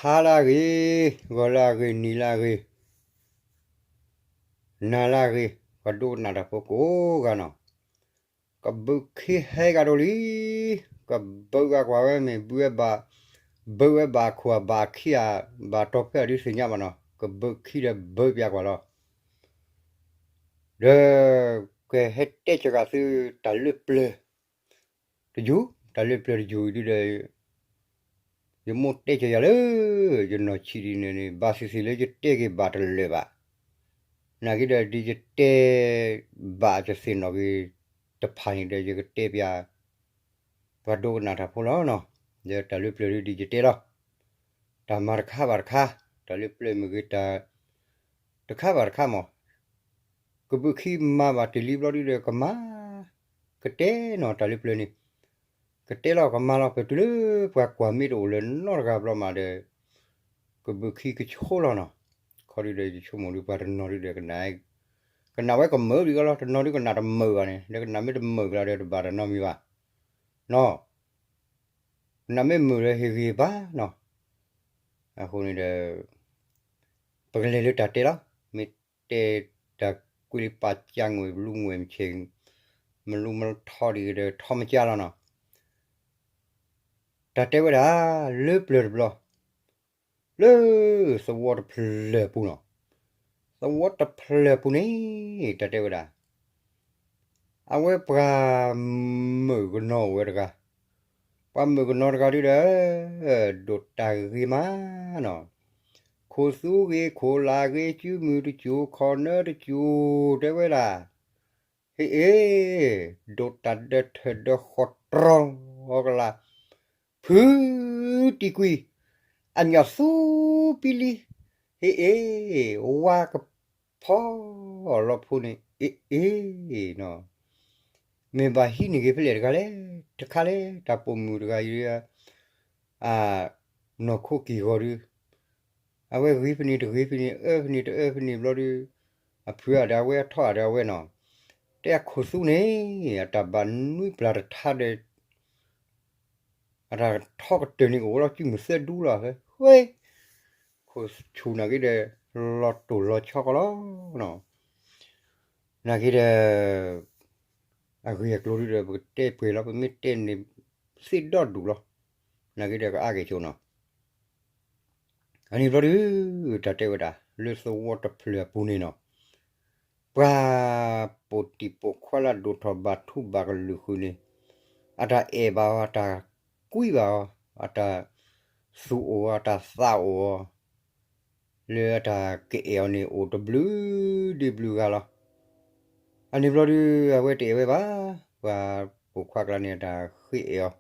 ဟါလၢအဂ့ၤ, ဂီၤလၢအဂ့ၤ, နံၤလၢအဂ့ၤ, နၤလၢအဂ့ၤ, ပှၤဒိကနၣ်တၢ်ဖိကိးဂၤနီၤ, ကဘုးခံဟဲဂၤဒိၣ်လံ, ကဘုးဂၤကွၢ်ဝဲမ့ၢ်ဘုးဝဲဘၣ်, ဘုးဝဲဘၣ်အခိၣ်အဘၣ်အခံဧါ, ဘၣ်တီၢ်ဖဲအဒုးသ့ၣ်ညါဘၣ်နီၤ, ကဘုးခံဒီးဘုးပၠးကွၢ်လီၤ. ဒီး ကဟဲတဲကဂၤသုတၢ်လၢပျၢၤတယုၢ်, တၢ်လၢပျၢၤတယုၢ်အံၤဒုဒီး ယမိၢ်တဲကယၤလၢ ယနီၢ်ဆံးဒ်န့ၣ်န့ၣ် ဘၣ်သ့ၣ်သ့ၣ်လၢယတဲက့ၤဘၣ်တလၢာ်ဘၣ်. နာ်က့ဒီး ဒ်ယတဲဘၣ်ယသ့ၣ်နီၣ်ဂ့ၤတဖၣ်န့ၣ်ဒီး ယကတဲပၠး ပှၤဒိကနၣ်တၢ်ဖိလီၤနီၤ. ဒီးတၢ်လၢပျၢၤဒုဒ်ယတဲလီၤ. တၢ်မၤတခါဘၣ်တခါ, တၢ်လၢပျၢၤမ့ၢ်ဂ့ၤတၢ် တခါဘၣ်တခါမး, ကဘုးခံမၤဘၣ်တ့ၢ်လံဘျီဒုဒီးကမၤ, ကတဲနီၤတၢ်လၢပျၢၤန့ၣ်, ကတဲလီၤကမၤလီၤ ပတုၤလၢပှၤကွၢ်မ့ၢ်တအိၣ်လၢနီတဂၤဘျီမးဒီး ကဘုးခံကဆိလီၤနီၤ. ခီဒုဒီးယဆိကမိၣ်ဒုပှၤတနီၤဒုဒီးကနၣ်, ကနၣ်ဝဲကမုာ်ဒံးကလီၤ, တနီၤဒုကနၣ်တမုာ်ဘၣ်န့ၣ်, ဒီးကနၣ်မ့ၢ်တမုာ်ကလီၤဒီးတဘၣ်တနီၤမံၤဘၣ်နီၤ. ကနၣ်မ့ၢ်မုာ်ဒီးဟ့ၣ်ဂ့ၤဘၣ်နီၤ. အဃိန့ၣ်ဒီး ပကလဲၤလၢတၢ်တဲလီၤ. မ့ၢ်တဲတၢ်ကွံလံပာ်ကၢငွေၢ် လူငွေၢ်မဆ့ၣ် မလူမထီဒံးဒီးထီမကၢလီၤနီၤ. တၢ်တဲဝဲဒၣ် လၢပျၢၤတဘျီ, လၢသဝီတဖျၢၣ်အပူၤနီၤ, သဝီတဖျၢၣ်အပူၤန့ၣ် တၢ်တဲဝဲဒၣ် အဝဲပှၤမုၣ်ကနီၤအိၣ်ဝဲတဂၤ, ပှၤမုၣ်ကနီၤတဂၤဒုဒီး ဒိၣ်တၢ်ဂ့ၤမးနီၤ, ခိၣ်သူဂ့ၤ ခိၣ်လၢ်ဂ့ၤ စုမုၢ်တစိၤ ခီၣ်နၢတစိၤ တဲဝဲဒၣ်, ဟ့ၣ်အ့ၣ်, ဒိၣ်တၢ်ဒၢထၢၣ်ဒၢဃီၤတြီကလး, ဖုတံၢ်ကွံာ်, အညီၣ်သူပံလံ, ဟ့ၣ်အ့ၣ်, ဝါကဖီလီၤဖိန့ၣ် အ့ၣ်အ့ၣ်နီၤ. မ့ၢ်ဘၣ်ဟံးန့ၢ်က့ၤဖဲလဲၣ်တဂၤလဲၣ်, တခါလဲၣ် တၢ်ပိာ်မုၣ်တဂၤအံၤ အနီၢ်ခိက့ၢ်ဂီၤဒု အဝဲဂ့ၤဖဲန့ၣ်တဂ့ၤဖဲန့ၣ် အၢဖဲန့ၣ်တအၢဖဲန့ၣ်ဘျီဒု အဖုးအါဒီးအဝဲ အထီၣ်အါဒီးအဝဲနီၤ, တဲအခိၣ်သူန့ၣ် အတၢ်ဘၣ်နွံပျၢ်တထါဒီး အတၢ်ထီကတၢၢ်န့ၣ်ကအိၣ်လီၤ စုမုၢ်သၢဒူလီၤ ဝဲ ခိၣ်ဆူၣ်နာ်က့ဒီး လီၤတိၢ်လီၤဆီကီလီၤ. နာ်က့ဒီး အဂ့ၢ်အကျိၤဒုဒီး ပကတဲပှဲၤလီၤ ပမ့ၢ်တဲန့ၣ် သ့ၣ်ဒီဒူၣ်လီၤ. နာ်က့ဒီးကအါက့ၤဆိနီၤ. အန့ၣ်ဘျီဒု တၢ်တဲဝဲဒၣ် လၢသဝီတဖျၢၣ်အပူၤန့ၣ်နီၤ, ပှၤပိာ်တံၢ်ပိာ်ခွါလၢအဒိၣ်ထီၣ်ဘၣ်ထူဘၣ်ကလုာ်ဃုာ်န့ၣ် အတၢ်အဲၣ်ဘၣ်အီၤ အတၢ်ကွံဘၣ်အီၤ အတၢ်သူၣ်အိၣ်အီၤ အတၢ်သးအိၣ်အီၤ လၢအတၢ်ကအဲၣ်အီၤန့ၣ် အိၣ်တဘျုးဒ့ဘျုးဂၤလီၤ. အန့ၣ်ဘျီဒု အဝဲတအဲၣ်ဝဲဘၣ်, ပှၤပိာ်ခွါကျါန့ၣ် အတၢ်ဃ့အဲၣ်အီၤ,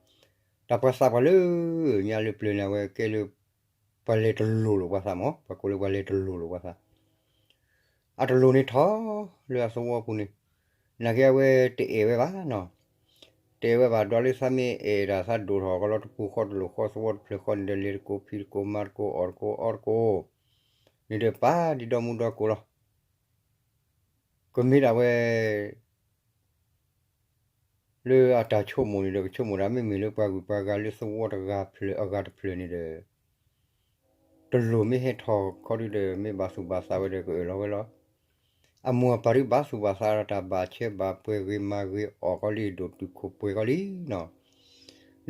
တၢ်ပှၤသးပှၢ်လၢညါလၢပျၢၤန့ၣ် အဝဲကဲလၢ ပှၤလဲၤတလိၤလိာ်ပှၤသးမး, ပှၤကိးလၢပှၤလဲၤတလိၤလိာ်ပှၤသး, အတလိၤန့ၣ်ထီၣ်လၢအသဝီပူၤန့ၣ်, နာ်က့အဝဲတအဲၣ်ဝဲဘၣ်နီၤ, တအဲၣ်ဝဲဘၣ် ဒွးလၢသးမ့ၢ်အဲၣ်တၢ်သးဒိၣ်ထီၣ်ကလီတပူၤဃီတလိၤဃီသဝီတဖျၢၣ်ဃီန့ၣ်ဒီး လဲၤတကိးဖံးတကိး မၤတကိး အီၣ်တကိး အီတကိး န့ၣ်ဒီးပာ်ဒံးဒီမူဒီကိးလီၤ. ကမ့ၢ်ဒၣ်ဝဲ လၢအတၢ်ဆိကမိၣ်န့ၣ်ဒီး ကဆိကမိၣ်ဒၣ် မ့မ့ၢ်လၢပှၤဂုၤပှၤဂၤလၢသဝီတဂၤဖျၢၣ်အဂၤတဖျၢၣ်န့ၣ်ဒီး တလိၤမ့ၢ်ဟဲထီၣ်ခီဒုဒီး မ့ၢ်ဘၣ်သူၣ်ဘၣ်သးဝဲဒီး ကအၢၣ်လီၤဝဲလီၤ. အမိၢ်အပၢ်ဒုဘၣ်သူၣ်ဘၣ်သးဒီးတၢ်ဘၣ်ဆဲးဘၣ်ပှဲၤဂ့ၤမၤဂ့ၤအီၣ်ကီလံ ဒိၣ်တုာ်ခိၣ်ပှဲၤကီလံနီၤ,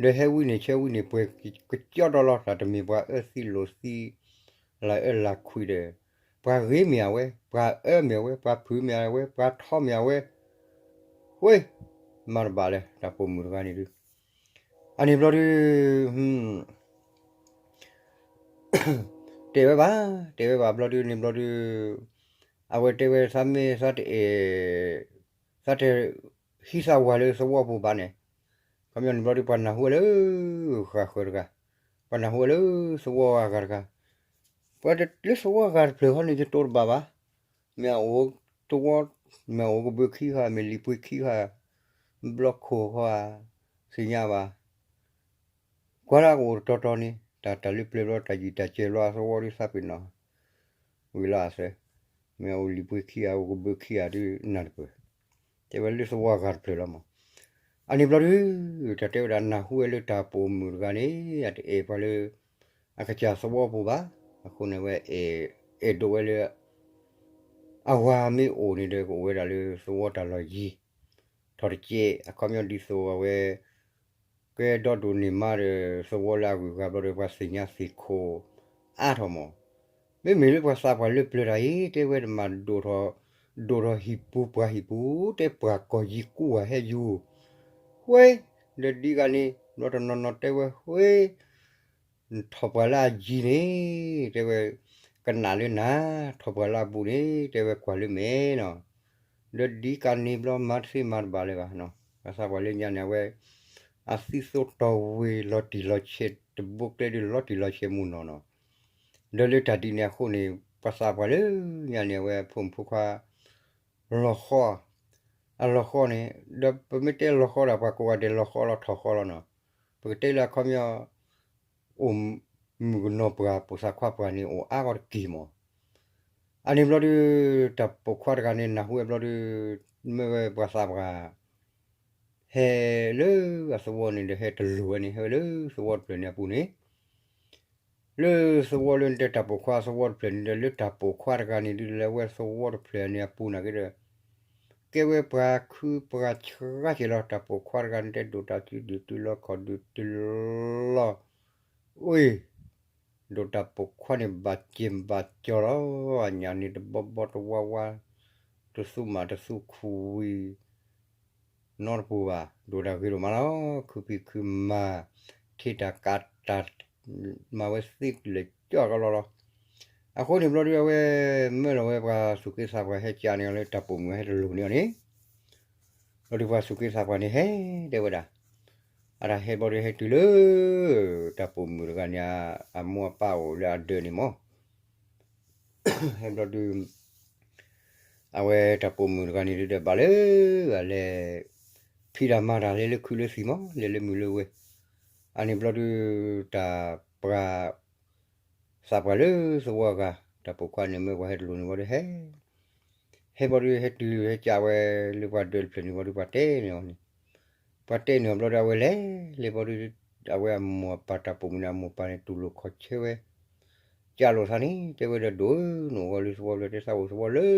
ဒီးဟဲဝံန့ၢ်ဆဲးဝံန့ၢ်ပှဲၤကကၠီဒီလီၤ တၢ်တမ့ၢ်ပှၤအၢသံလိာ်သံ လၢအၢလၢခွံဒီး ပှၤဂ့ၤမ့ၢ်အဝဲ ပှၤအၢမ့ၢ်အဝဲ ပှၤဖုးမ့ၢ်အဝဲ ပှၤထီမ့ၢ်အဝဲ, ဝဲ မၤတဘၣ်လၢ တၢ်ပိာ်မုၣ်တဂၤန့ၣ်ဒု အန့ၣ်ဘျီဒု တဲဝဲဘၣ် တဲဝဲဘၣ်ဘျီဒုန့ၣ်ဘျီဒု အဝဲတဲဝဲ သးမ့ၢ်သးတအဲၣ် သးတဟံးသးဝၤလၢသဝီပူၤဘၣ်န့ၣ်, ခီပညီန့ၣ်ဘျီဒု ပှၤနၢ်ဟူဝဲလၢ ဃၣ်ဃၢၤတဂၤ, ပှၤနၢ်ဟူဝဲလၢသဝီအဂၤတဂၤ, ပှၤလၢသဝီအဂၤတဖျၢၣ်ဃီန့ၣ် ယတိတဘၣ်ဘၣ်, မ့ၢ်အအိၣ်သဝီ မ့ၢ်အအိၣ်ကဘုးခံဃာ် မ့ၢ်လံာ်ပှ့ၤခံဃာ် ဘျီခိၣ်ဃီဧါ သ့ၣ်ညါဘၣ် ကွၢ်လၢကအိၣ်တတီၤတီၤန့ၣ် တၢ်တၢ်လၢပျၢၤဘျီ တၢ်ယံာ်တၢ်စဲးဘျီ အသဝီဒုးသးပ့ၤနီၣ် ဝံၤလီၤအသၢ, မ့ၢ်အအိၣ်လံာ်ပှ့ၤခံဂၤ အိၣ်ကဘုးခံဂၤဒုးနၢ်တပၢၢ်, တဲဝဲလၢသဝီအဂၤတဖျၢၣ်လီၤမး, အန့ၣ်ဘျီဒုး တၢ်တဲဝဲဒၣ်နၢ်ဟူဝဲလၢတၢ်ပိာ်မုၣ်တဂၤန့ၣ် အတအဲၣ်ပှၤလၢ အကစၢ်သဝီပူၤဘၣ်. အဃိန့ၣ်ဝဲ အဲၣ်ဒိးဝဲလၢ အဝၤမ့ၢ်အိၣ်န့ၣ်ဒီး ကအိၣ်ဝဲဒၣ်လၢသဝီတၢ်လီၢ်ယံၤ ထီၣ်တကဲး အခီပညီဒ်သိးအဝဲ ကဲဒီဒိၣ်န့ၢ်မါဒီး သဝီလၢအဂုၤအဂၤဘျီဒီး ပှၤသ့ၣ်ညါသ့ၣ်ခိၣ်အါထီၣ်မး. မ့မ့ၢ်လၢပှၤသးပှၢ်လၢပျၢၤတၢ်အံၤ တဲဝဲတမၤဒိၣ်ထီၣ် ဒိၣ်ထီၣ်ဟံၣ်ပူၤပှၢ်ဟံၣ်ပူၤ တဲပှၢ်ကီၢ်ယံၤကူဝၤဟဲယူၤ ဃ့ ဒီးဒ်ဂၤန့ၣ် ဘျီတနီၤနီၤတဲဝဲဃ့ ထီၣ်ပှၢ်လၢအယံၤန့ၣ် တဲဝဲ ကနၣ်လၢနၤ ထီၣ်ပှၢ်လၢအဘူးန့ၣ် တဲဝဲကွၢ်လၢမဲာ်နီၤ. ဒီးဒ်ကးန့ၣ်ဘျီမၤတသ့မၤတဘၣ်လၢၤဘၣ်နီၤ. ပှၤသးပှၢ်လၢညါန့ၣ် အဝဲ အသံသိတီၢ်ဝ့ၤလီၤတံၢ်လီၤဆဲးတဘိကျဲဒုးလီၤတံၢ်လီၤဆဲးမုၢ်နီၢ်နီၤ. ဒီးလၢတၢ်ဒ်န့ၣ်အဃိန့ၣ် ပှၤသးပှၢ်လၢညါန့ၣ် အဝဲဖိမုၣ်ဖိခွါ လီၤဃီ အလီၤဃီန့ၣ် ဒီးပမ့ၢ်တဲလီၤဃီဒီး ပှၤကိးဂၤဒဲးလီၤဃီလီၤထီၣ်ဃီလီၤနီၤ. ပကတဲလၢအခီပညီ အိၣ်မုၣ်ကနီၤပှၢ် ပိာ်သးခွါပှၢ်န့ၣ် အိၣ်အါဂီၢ်တက့ၢ်မး. အန့ၣ်ဘျီဒုး တၢ်ပိာ်ခွါတဂၤန့ၣ် နၢ်ဟူဝဲဘျီဒုး မ့ၢ်ဝဲပှၤသးပှၢ် ဟဲလၢအသဝီန့ၣ်ဒီး ဟဲတလိၣ်ဝဲန့ၣ် ဟဲဝဲလၢသဝီတဖျၢၣ်န့ၣ်အပူၤန့ၣ် လၢသဝီလၢနတဲတၢ်ပိာ်ခွါသဝီတဖျၢၣ်န့ၣ်ဒီး လၢတၢ်ပိာ်ခွါတဂၤန့ၣ်ဒုး လၢဝဲသဝီတဖျၢၣ်န့ၣ်အပူၤနာ်က့ဒီး ကဲဝဲပှၤခုပှၤဆှါက့ၤလီၤ. တၢ်ပိာ်ခွါတဂၤန့ၣ် တဲဒိၣ်တၢ်စုဒုၣ်တုၤလီၤခီၣ်ဒုၣ်တုၤလီၤ အ့ ဒိၣ်တၢ်ပိာ်ခွါန့ၣ် ဘၣ်စ့ၢ်ဘၣ်ကၠီလီၤ. အညၣ်န့ၣ်တဘီဘီတဝါဝါ တသူမးတသူခူၣ်ဝံၤ နီတပူၤဘၣ် ဒိၣ်တၢ်ဂ့ၤဒိၣ်မးလီၤ. ခုဖံးခုမၤ ထံတၢ်ကးတၢ် မၤဝဲသ့လဲၣ်ကၠီကလီလီၤ. အဃိန့ၣ်ဘျီဒုး အဝဲ မၢလီၤဝဲပှၤသူၣ်က့သးပှၢ်ဟဲကးန့ၢ်အီၤလၢတၢ်ပိာ်မုၣ်ဟဲတလိၣ်န့ၢ်အီၤန့ၣ် ဘျီဒုးပှၤသူၣ်က့သးပှၢ်န့ၣ်ဟဲတဲဝဲဒၣ် အတၢ်ဟဲဘျီဒုးဟဲတုၤလၢ တၢ်ပိာ်မုၣ်တဂၤန့ၣ် အမိၢ်အပၢ်အိၣ်လၢအဒၢးန့ၣ်မး ဟဲဘျီဒုး အဝဲတၢ်ပိာ်မုၣ်တဂၤန့ၣ်ဒုးဒီးဘၣ်လၢ အလဲၤ ဖံးတၢ်မၤတၢ်လဲၤလၢခုးလၢသံၣ်မး လဲၤလၢမုၢ်လၢဝဲ အန့ၣ်ဘျီဒုး တၢ်ပှၤ သးပှၢ်လၢသဝီအဂၤ တၢ်ပိာ်ခွါန့ၣ်မ့ၢ်ပှၤဟဲတလိၣ်န့ၣ်ဘျီဒုးဟဲ ဟဲဘျီဒုးဟဲတုၤဟဲကးဝဲလၢပှၤဒၢးတဖျၢၣ်န့ၣ်ဘျီဒုး ပှၤတဲန့ၢ်အီၤန့ၣ် ပှၤတဲန့ၢ်အီၤဘျီဒုး အဝဲလဲၤ လဲၤဘျီဒုး အဝဲအမိၢ်အပၢ်တၢ်ပိာ်မုၣ်န့ၣ် အမိၢ်အပၢ်န့ၣ် တူၢ်လိာ်ခီၣ်ဆၢဝဲ ကးလိာ်သးန့ၣ် တဲဝဲဒီးဒိၣ်ဧၢ နအိၣ်ဂီၢ်လၢသဝီလၢတဲသးအိၣ်သဝီလၢန့ၣ် မ့ၢ်လၢကဘၢခံဒီးကဘၢခံန့ၣ် မ့ၢ်လၢဘျီခိၣ်ဒီးဘျီ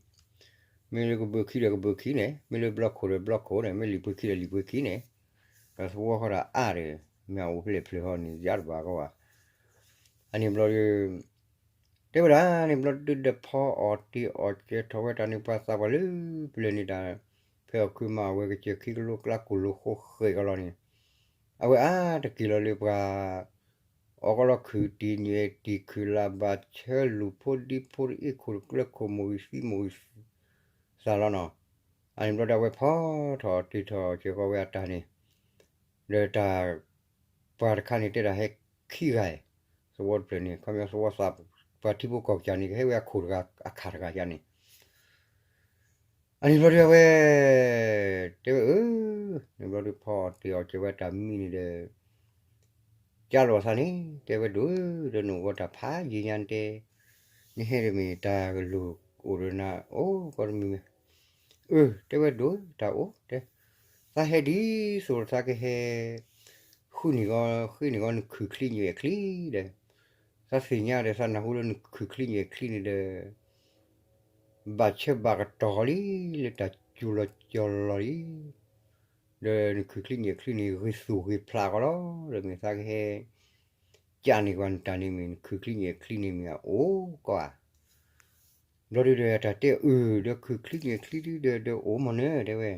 ခိၣ်န့ၣ် မ့ၢ်လံာ်ပှ့ၤခံဒီးလံာ်ပှ့ၤခံန့ၣ် ဒီးသဝီဃီဒီးအါဒီး မ့ၢ်အအိၣ်ဖျဲၣ်ဖျၢၣ်ဟီန့ၣ် ယါတဘၣ်ကီဘၣ် အန့ၣ်ဘျီဒုး တဲဝဲဒၣ်န့ၣ်ဘျီဒုးဒီးဖီအီၣ်တ့ၢ်အီၣ်စဲးထီၣ်ဝဲတၢ်န့ၣ် ပှၤသးပှၢ်လၢပျၢၤန့ၣ်တၢ် ဖဲအီၣ်ခုမးအဝဲကစၢၢ်ခံကလိကျါကိၢ်လိာ်ဃိဃဲးကလီန့ၣ် အဝဲအါတက့ၢ်လီၤလၢပှၤ အီၣ်ကီလီၤခုၣ်တံၢ်ညွဲၣ်တံၢ်ခုၣ်လၢ်ဘၣ်ဆၢလူၤဖိဒံဖိတအ့ၣ်ခိၣ်တကျၢခိၣ်မိၢ်ဂံၢ်သံမိၢ်ဂံၢ်သးလီၤနီၤ အန့ၣ်ဘျီဒုးအဝဲဖီထီၣ်တ့ၢ်ထီၣ်စဲးဃီဝဲအတၢ်န့ၣ် ဒီးတၢ် ပှၤတခါန့ၣ်တဲဒၣ်ဟဲခံဂၤ သဝီတဖျၢၣ်န့ၣ် ခီပညီသဝီသး ပှၤထံဖိကီၢ်ကစၢ်န့ၣ် ကဟဲဝဲအခိၣ်တဂၤ အခၣ်တဂၤယါန့ၣ် အန့ၣ်ဘျီဒုးအဝဲ တဲဝဲအၢ န့ၣ်ဘျီဒုးဖီအီၣ်တ့ၢ်အီၣ်စဲးဝဲတၢ်မံန့ၣ်ဒီး ကးလိာ်သးန့ၣ် တဲဝဲဒိၣ်ဧၢ ဒီးနအိၣ်ဂီၢ်တၢ်ဖးယံာ်ညါနတဲ နဟဲတမ့ၢ်တၢ်ကလိၣ်အိၣ်ဒီးနၤ အိၣ်ကီတမံၤမ့ၢ် အၢ တဲဝဲဒိၣ်ဧၢ တၢ်အိၣ်တဲ သးဟဲဒ်သိးသးကဟဲ ဃုန့ၢ်ဂီၢ် ဃ့န့ၢ်ဂီၢ်နခုၣ်ချံညွဲၣ်ချံဒီး သးသ့ၣ်ညါဒီးသးနၢ်ဟူလၢနခုၣ်ချံညွဲၣ်ချံန့ၣ်ဒီး ဘၣ်ဆၢဘၣ်ကတီၢ်လံ လၢတၢ်စူၤလီၤကၠီၤလီၤလံ ဒီးနခုၣ်ချံညွဲၣ်ချံန့ၣ် ဂ့ၤသူၣ်ဂ့ၤဖျးကီးလီၤ ဒီးမ့ၢ်သးကဟဲ ကးန့ၢ်ကွၢ်နတၢ်န့ၣ်မ့ၢ် နခုၣ်ချံညွဲၣ်ချံန့ၣ်မ့ၢ်အအိၣ်ကီးဧါ ဘျီဒုဒီးတၢ်တဲအၢ ဒီးခုၣ်ချံညွဲၣ်ချံဒုဒီး ဒီးအိၣ်မးနၢၤ တဲဝဲ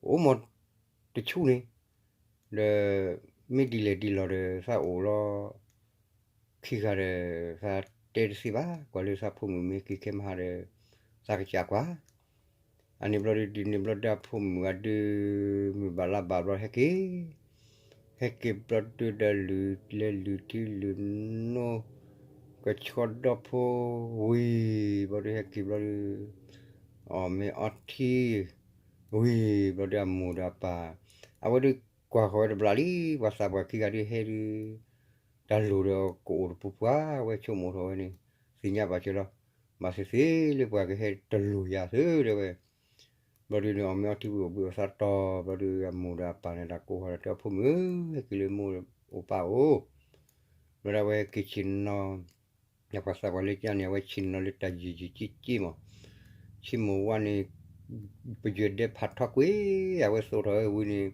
အိၣ်မးတဆူန့ၣ် ဒီး မ့ၢ်ဒ်လဲၣ်ဒ်လဲၣ်ဒီး သးအိၣ်လီၤ ခံဂၤဒီး သးတဲတသ့ဘၣ် ကွၢ်လၢသးဖိမုၣ်မ့ၢ်က့ၤခဲမဟါဒီး သးကစးကွၢ် အန့ၣ်ဘျီဒုဒ်န့ၣ်ဘျီဒုအဖိမုၣ်အဒု မုၢ်ဘၣ်လါဘၣ်ဘျီဟဲက့ၤ ဟဲက့ၤဘျီဒုဒီးလုၢ်လဲၤလုၢ်ထံလုၢ်နိ ကဆှီဒီဖိဝံၤ ဘျီဒုဟဲက့ၤဘျီဒု အီၣ်မ့ၤအီထံ ဝံၤဘျီဒုအမိၢ်ဒီးအပၢ် အဝဲဒုကွၢ်ဃီၤဝဲတဘျီလံ ပှၤသးပှၢ်ခံဂၤဒုဟဲဒု တၢ်လိၣ်ဒီးကအိၣ်တပူၤပှၤ အဝဲဆိကမိၣ်ထီၣ်ဝဲန့ၣ် သ့ၣ်ညါဘၣ်စၢၤလီၤ ဘၣ်သ့ၣ်သ့ၣ်လၢပှၤကဟဲတလိၣ်ယၤသ့တဲဝဲ ဘျီဒုန့ၣ် အီၣ်မ့ၤအီထံဝံၤအိၣ်ဘှံးအိၣ်သါတီၤ ဘျီဒုအမိၢ်ဒီးအပၢ်န့ၣ် တၢ်ကိးဃီၤဒီးတဲအဖိမုၣ်ဧၢ ဟဲက့ၤလၢမိၢ်အိၣ်ပၢ်အိၣ် ဘျီဒၣ်ဝဲက့ၤဆ့ၣ်နီၤ, ဒီးပှၤသးပှၢ်လၢကၠၢ်န့ၣ် အဝဲဆ့ၣ်နီၤလၢတၢ်ယံာ်ယံာ်က့က့မး, ဆ့မိၢ်ဝါန့ၣ် ပယွဲၢ်ဒဲဖးထီကွံာ်, အဝဲသိးထီၣ်ဝဲဝံၤန့ၣ်,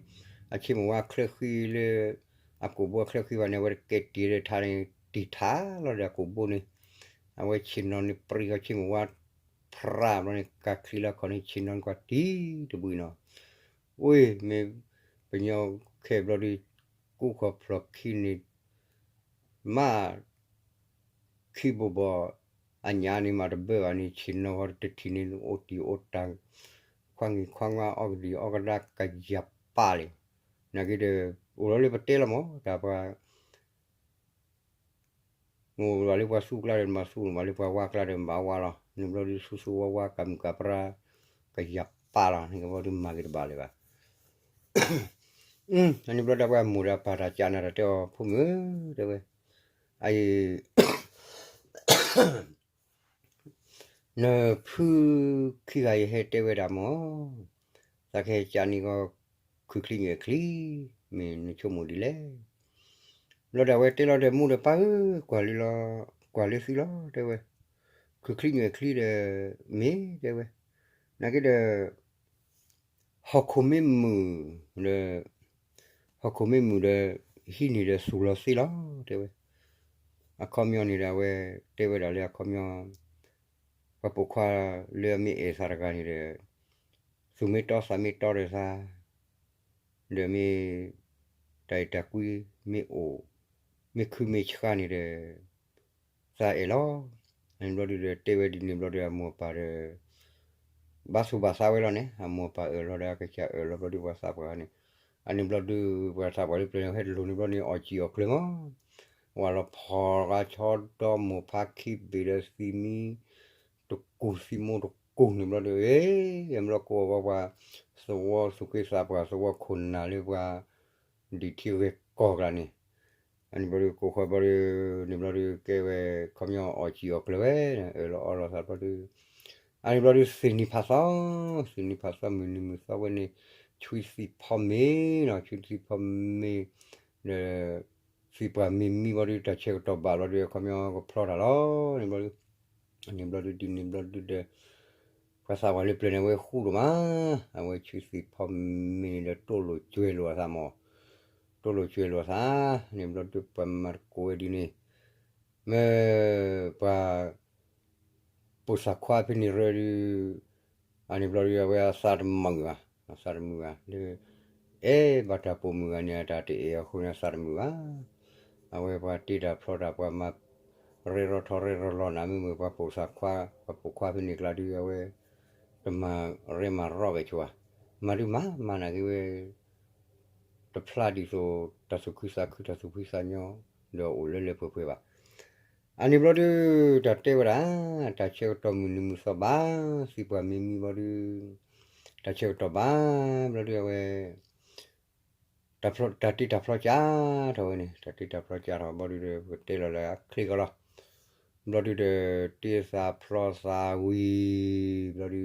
အဆ့မိၢ်ဝါချၢဃံလၢ အကိာ်ဘိအချၢဃံဘၣ်န့ၣ် အဝဲတကဲတံာ်လၢထါန့ၣ် တံာ်ထါလီၤဒီးအကိာ်ဘိန့ၣ်, အဝဲဆ့ၣ်နီၤန့ၣ် ပြံဃီဆ့မိၢ်ဝါဖရၣ်ဘျီန့ၣ် ကၤချံလီၤခီန့ၣ် ဆ့ၣ်နီၤန့ၣ်ကွၢ်တံၢ်တဘှံးနီၤ, အိၣ်မ့ၢ်ပညီခဲဘျီဒုး ကူၣ်ခီၣ်ဖျီၣ်ခံန့ၣ် မ့ၢ် ခံဘိဘီ အညါန့ၣ်မးတဘၢဘၣ်န့ၣ် ဆ့ၣ်နီၤဃီတထံၣ်န့ၣ် အိၣ်တံၢ်အိၣ်တၢ် ခွါငံၤခွါငါ အီၣ်ကဒံးအီၣ်ကဒါကယၤပာ်လံ, နာ်က့ဒီး အိၣ်လီၤလၢပတဲလီၤမး တၢ်ပှၤ အိၣ်ဘၣ်လၢပှၤသူကျါဒီးမၤသူ, အိၣ်ဘၣ်လၢပှၤဝါကျါဒီးမၤဝါလီၤ, န့ၣ်ဘျီဒုး ဆူၣ်ဆူၣ်ဝါဝါ ကၤမုၢ်ကၤပြါ ကယၤပာ်လီၤ, န့ၣ်ကဘျီဒုးမၤက့ၤတဘၣ်လၢၤဘၣ် အန့ၣ်ဘျီဒၣ်ပှၤမိၢ်ဒီးပၢ်တၢ်ကးနၤတၢ်တဲအီၤ ဖိမုၣ်ဧၢ, တဲဝဲ, အအံၤ နဖုခံဂၤယဟဲတဲဝဲဒၣ်မး, သးကဟဲကးန့ၢ်ဂီၤ ခုချံညွဲၣ်ချံ, မ့ၢ်နဆိကမိၣ်ဒ်လဲၣ်. ဘျီဒၣ်ဝဲတဲလီၤဒီး မိၢ်ဒီးပၢ်ဧၢ, ကွၢ်လၢလီၤ, ကွၢ်လၢသုလီၤ တဲဝဲ, ခုချံညွဲၣ်ချံဒီး မ့ၢ်တဲဝဲ, နာ်က့ဒီး ဟီၣ်ခိၣ်မ့ၢ်မုာ်ဒီး ဟီၣ်ခိၣ်မ့ၢ်မုာ်ဒီး ဟံးန့ၢ်ဒီးသူၣ်လီၤသ့လီၤ တဲဝဲ. အခီပညီန့ၣ်ဒီး အဝဲတဲဝဲဒၣ်လၢအခီပညီ ပှၤပိာ်ခွါလၢအမ့ၢ်အဲၣ်သးတဂၤန့ၣ်ဒီး သူၣ်မ့ၢ်တီသးမ့ၢ်တီဒီးသး ဒီးမ့ၢ် တၢ်အဲၣ်တၢ်ကွံမ့ၢ်အိၣ် မ့ၢ်ခုမ့ၢ်ဆှါန့ၣ်ဒီး သးအဲၣ်လီၤ. န့ၣ်ဘျီဒုဒီး တဲဝဲဒ်န့ၣ်ဘျီဒီး အမိၢ်အပၢ်ဒီး ဘၣ်သူၣ်ဘၣ်သးဝဲလီၤန့ၣ် အမိၢ်အပၢ်အၢၣ်လီၤဒီး အကစၢ်အၢၣ်လီၤဘျီဒု ပှၤသးပှၢ်န့ၣ်, အန့ၣ်ဘျီဒု ပှၤသးပှၢ်လၢပျၢၤန့ၣ် ဟဲတလိၣ်န့ၣ်ဘျီန့ၣ် အီၣ်စံၣ်အီၣ်ကျၢၤမး, ဝဲလီၤဖီၣ်ဂၤဆီဒီမိၢ်ဖါခံဘ့ၣ်ဒီးသံမံ တကူၢ်သံမိတကူၢ်န့ၣ်ဘျီဒု အ့ အဘျီကိးအီၤပှၤ သဝီသူၣ်က့သးပှၢ် သဝီခိၣ်နၢ်လၢပှၤ ဒံၣ်ထံဂဲၤကီၢ်ကျါန့ၣ်, အန့ၣ်ဘျီဒု ကိးဃီဘျီဒု န့ၣ်ဘျီဒု ကဲဝဲ ခီပညီအီၣ်စံၣ်အီၣ်ကျၢၤဝဲ အၢၣ်လီၤအီလီၤသးဘျီဒု, အန့ၣ်ဘျီဒု သ့ၣ်နံၤဖးသီ, သ့ၣ်နံၤဖးသီ မုၢ်နံၤမုၢ်သီဝဲန့ၣ် ဆွံသံၣ်ဖီမ့ၤနီၤ, ဆွံသံၣ်ဖီမ့ၤ ဒီး သံၣ်ပှၢ်မ့ၤမံဘျီဒု တၢ်ဆၢကတီၢ်ဘၣ်ဘျီဒု ခီပညီကဖျီတၢ်လီၤ. န့ၣ်ဘျီဒု အန့ၣ်ဘျီဒု ဒ်န့ၣ်ဘျီဒုဒီး ပှၤသးပှၢ်လၢပျၢၤန့ၣ် အဝဲဃူဒိၣ်မး, အဝဲဆွံသံၣ်ဖီမ့ၤန့ၣ်ဒီး တိၢ်လိာ်ကွဲလိာ်အသးမး, တိၢ်လိာ်ကွဲလိာ်အသး, န့ၣ်ဘျီဒု ပှၤမၤတကိးဝဲဒ်န့ၣ်, မ့ၢ်ပှၤ ပိာ်သးခွါဖဲန့ၣ်ရၢဒု အန့ၣ်ဘျီဒု အဝဲအသးတမုာ်ဘၣ်, အသးတမုာ်ဘၣ်လၢ အဲၣ်ဘၣ်တၢ်ပိာ်မုၣ်ဂၤန့ၣ် အတၢ်တအဲၣ်အဃိန့ၣ် အသးတမုာ်ဘၣ်. အဝဲပှၤတ့တၢ်ဖျီတၢ် ပှၤမၤ ရဲၣ်ရီထီရဲၣ်ရီလီၤနၤ မ့မ့ၢ်ပှၤပိာ်သးခွါ ပှၤပိာ်ခွါဖဲန့ၣ်ကျါဒု အဝဲ တမၤရဲၣ်မၤရီၣ်က့ၤဆိဘၣ်, မၤဒုမၤ မၤနာ်က့ဝဲ တဖျါဒ်သိး တၢ်သူၣ်ခုသးခု တၢ်သူၣ်ဖှံသးညီ ဒီးအိၣ်လၢလၢပှဲၤပှဲၤဘၣ်. အန့ၣ်ဘျီဒု တၢ်တဲဝဲဒၣ် တၢ်ဆၢကတီၢ်မုၢ်နံၤမုၢ်သီဘၣ်, သံပှၢ်မံမံဘျီဒု တၢ်ဆၢကတီၢ်ဘၣ် ဘျီဒုအဝဲ တၢ်တ့တၢ်ဖျီကၢ်ထီၣ်ဝဲန့ၣ် တၢ်တ့တၢ်ဖျီကၢ်ထီၣ်ဘျီဒုဒီး ပကတဲလီၤလၢအချ့ကီလီၤ. ဘျီဒုဒီး တ့သးဖျီသးဝံၤ ဘျီဒု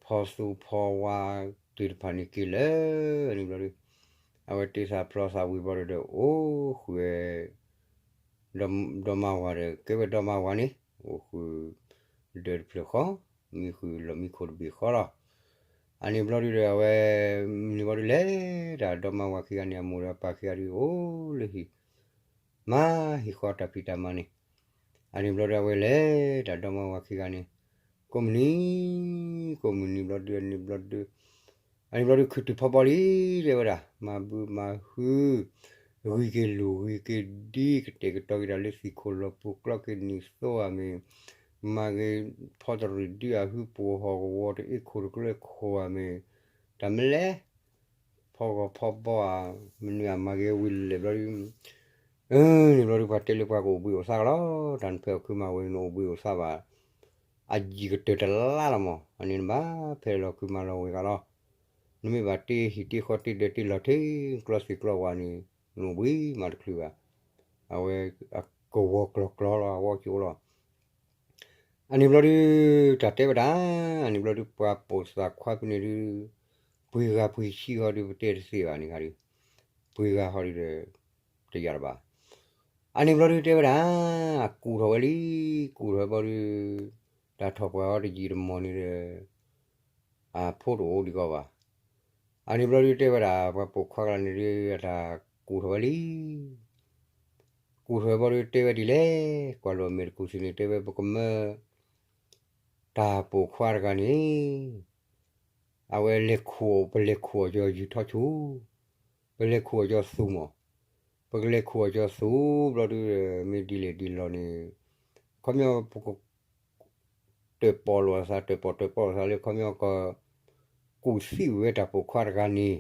ဖီသူဖီဝါသ့ၣ်တဖၣ်န့ၣ်က့ၤလၢာ်န့ၣ်ဘျီဒု အဝဲတ့သးဖျီသးဝံၤဘျီဒုဒီး အိၣ်ဃုာ်ဝဲ ဒီမါဝၤဒီး ကဲဝဲဒီမါဝၤန့ၣ် အိၣ်ဃုာ် ဒၢးတဖျၢၣ်ဃီ မံဃုာ်လီၢ်မံခိၣ်တဘ့ၣ်ဃီလီၤ. အန့ၣ်ဘျီဒုဒီး အဝဲ မုၢ်နံၤဘျီဒုလဲၤတၢ် ဒီမါဝၤခံဂၤန့ၣ် အမိၢ်ဒီးအပၢ်ခံဂၤဒု အိၣ်လၢဟံၣ် မၤဟံၣ်ဃီတၢ်ဖံးတၢ်မၤန့ၣ်, အန့ၣ်ဘျီဒု အဝဲလဲၤတၢ်ဒီမါဝၤခံဂၤန့ၣ် ကိးမုၢ်နံၤ ကိးမုၢ်နံၤဘျီဒု အန့ၣ်ဘျီဒု အန့ၣ်ဘျီဒု ခုၣ်တုၤဖီဘီလံ တဲဝဲဒၣ် မၤဘုးမၤဟု ဂံၢ်က့ၤလူၢ်ဂံၢ်က့ၤဒံ ကတဲာ်ကတီၤက့ၤတၢ်လၢသံၣ်ခိၣ်လီၤပူၤ ကျီက့ၤနံၣ်သိဧါမ့ၢ် မၤက့ၤဖီတရံးဒုအဟု ပှိၢ်ဟီၣ်ကဝီၤတအ့ၣ်ခိၣ်တကျၢခိၣ်ဧါမ့ၢ် တၢ်မလဲၣ် ဖီဂီၤဖီဘီဧါ မနုၤအမၤက့ၤဝံၤလဲၣ်ဘျီဒု အန့ၣ်ဘျီဒု ပှၤတဲလၢပှၤကအိၣ်ဘှံးအိၣ်သါကလီၤ တၢ်နဖဲအီၣ်ခုးမၤဝဲ နအိၣ်ဘှံးအိၣ်သါဘၣ် အယံာ်ကတၢၢ်တလါလီၤမး အန့ၣ်နဘၣ်ဖဲလီၤခုးမၤလီၤဝဲကလီၤ နမ့ၢ်ဘၣ်တ့ဟံၣ်တ့ဃီတ့ဒၢးတ့လီၤထဲ ကျီသ့ၣ်ကျီဝါန့ၣ် နအိၣ်ဘှံးမၤတချုးဘၣ် အဝဲအကဝီၤကျီၤကျီၤလီၤ အဝီကၠိလီၤ အန့ၣ်ဘျီဒု တၢ်တဲဝဲဒၣ် အန့ၣ်ဘျီဒု ပှၤပိာ်သးခွါဖဲန့ၣ်ဒု ပှ့ၤဂၤပှ့ၤဆံဃီဒု ပတဲတသ့ဘၣ်န့ၣ်ဂၤဒု ပှ့ၤဂၤဃီဒုဒီး တယာ်တဘၣ် အန့ၣ်ဘျီဒုတဲဝဲဒၣ်, ကူၣ်ထီၣ်ဝဲလံ, ကူၣ်ထီၣ်ဝဲဘျီဒု, တၢ်ထီၣ်ပှၢ်အီၤတယံာ်တမီၢ်န့ၣ်ဒီး, အဖိတအိၣ်ဒံးကီးဘၣ်. အန့ၣ်ဘျီဒုတဲဝဲဒၣ် ပှၤပိာ်ခွါကလါန့ၣ်ဒု အတၢ်ကူၣ်ထီၣ်ဝဲလံ. ကူၣ်ထီၣ်ဝဲဘျီဒုတဲဝဲဒ်လဲၣ်, ကွၢ်လိာ်အမဲာ်တကူၣ်စ့ၢ်န့ၣ် တဲဝဲပကမၢ တၢ်ပိာ်ခွါတဂၤန့ၣ် အဝဲလဲၤခိၣ်, ပလဲၤခိၣ်အီၤကၠီၤယူၤထီၣ်ဆူ, ပလဲၤခိၣ်အီၤကၠီၤသူမး, ပကလဲၤခိၣ်အီၤကၠီၤသူဘျီဒု, မ့ၢ်ဒ်လဲၣ်ဒ်လဲၣ်န့ၣ်, ခီပညီပက တၢၣ်ပီၣ်လိာ်အသး တၢၣ်ပီၣ်တၢၣ်ပီၣ်လိာ်သးလၢ ခီပညီက ကူၣ်သံဝဲတၢ်ပိာ်ခွါတဂၤန့ၣ်,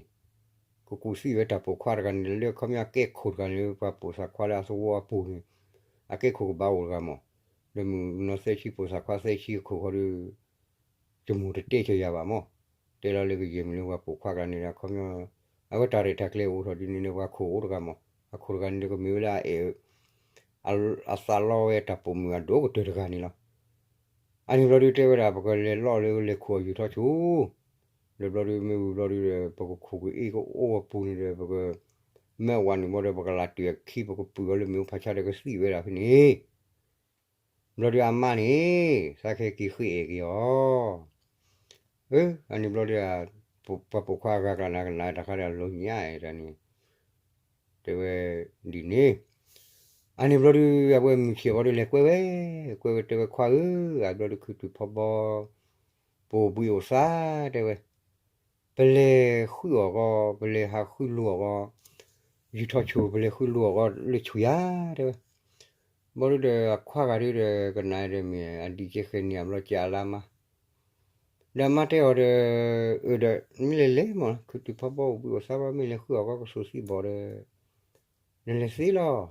ကကူၣ်သံဝဲတၢ်ပိာ်ခွါတဂၤန့ၣ် လၢခီပညီအကဲခိၣ်တဂၤန့ၣ် ပှၤပိာ်သၣ်ခွါလၢအသဝီအပူၤန့ၣ် အကဲခိၣ်ကဘၣ်အိၣ်တဂၤမး, ဒီးမုၢ်နီၢ်သၢဆံပိာ်သၣ်ခွါသၢဆံအခိၣ်ဃီဒီး ယမိၢ်တတဲကၢၤယၤဘၣ်မး, တဲလီၤလၢကယဲၢ်မုၢ်လၢပှၤပိာ်ခွါကလါန့ၣ်ဒီး ခီပညီ အဝဲတၢ်ရဲၣ်တၢ်ကျဲၤအိၣ်ထီၣ်ဒ်န့ၣ်ဒီး ပှၤခိၣ်အိၣ်တဂၤမး, အခိၣ်တဂၤန့ၣ်ဒီးကမ့ၢ်ဝဲလၢအအဲၣ် အသးလီဝဲတၢ်ပိာ်မုၣ်အဒိၣ်ကတၢၢ်တဂၤန့ၣ်လီၤ. အန့ၣ်ဘျီဒုတဲဝဲဒၣ် ပကလဲၤလီၢ်လၢလဲၤခိၣ်အီၤယူၤထီၣ်ဆူ, ဒီးဘျီဒုမ့ၢ်ဝံၤဘျီဒုဒီး ပကခိၣ်ကအ့ၣ်ကအိၣ်အပူၤန့ၣ်ဒီး ပကမၢဝးနုာ်ဘျီဒီး ပကလးတုၤအခံ ပကပုာ်အီၤလၢမ့ၣ်အူဖးဆါဒီးကသံၣ်ဝဲဒၣ်ဖဲန့ၣ် ဘျီဒုအမါန့ၣ် သးခဲက့ၤဃ့အဲၣ်က့ၤအီၤ, အန့ၣ်ဘျီဒု ပှၤပိာ်ခွါအဂၤကလါန့ၣ် ကနၣ်တၢ်ခါဒီးအလီၤညါအဲၣ်တၢ်န့ၣ် တဲဝဲဒ်န့ၣ်, အန့ၣ်ဘျီဒု အဝဲမုၢ်ဆ့ၣ်ဘျီဒုလဲၤကွဲဝဲ, ကွဲဝဲတဲဝဲခွါဧၢ, အဘျီဒုခုတုၤဖီဘီ ပအိၣ်ဘှံးအိၣ်သါတဲဝဲ, ပလဲၤဃုအီၣ်ဂီၤ ပလဲၤဟးဃုလိာ်အီၣ်ဂီၤ, ယူၤထီၣ်ဆူၣ် ပလဲၤဃုလိာ်အီၣ်ဂီၤလၢဆူၣ်ယၤတဲဝဲ, ဘျီဒုဒီးအခွါဂၤဒုဒီး ကနၣ်ဒီးမ့ၢ် အဒံးကဲဃဲၤန့ၢ်အဘျီကၠးအလါမါ ဒီးအမါတဲအီၤဒီး, အၢဒီး မ့ၢ်လဲၤလဲၤမး ခုတုၤဖီဘီအိၣ်ဘှံးအိၣ်သါဘီ မ့ၢ်လဲၤဃုအီၣ်ဂီၤကစိၤသံဘီၣ်ဒီး နလဲၤသ့လီၤ.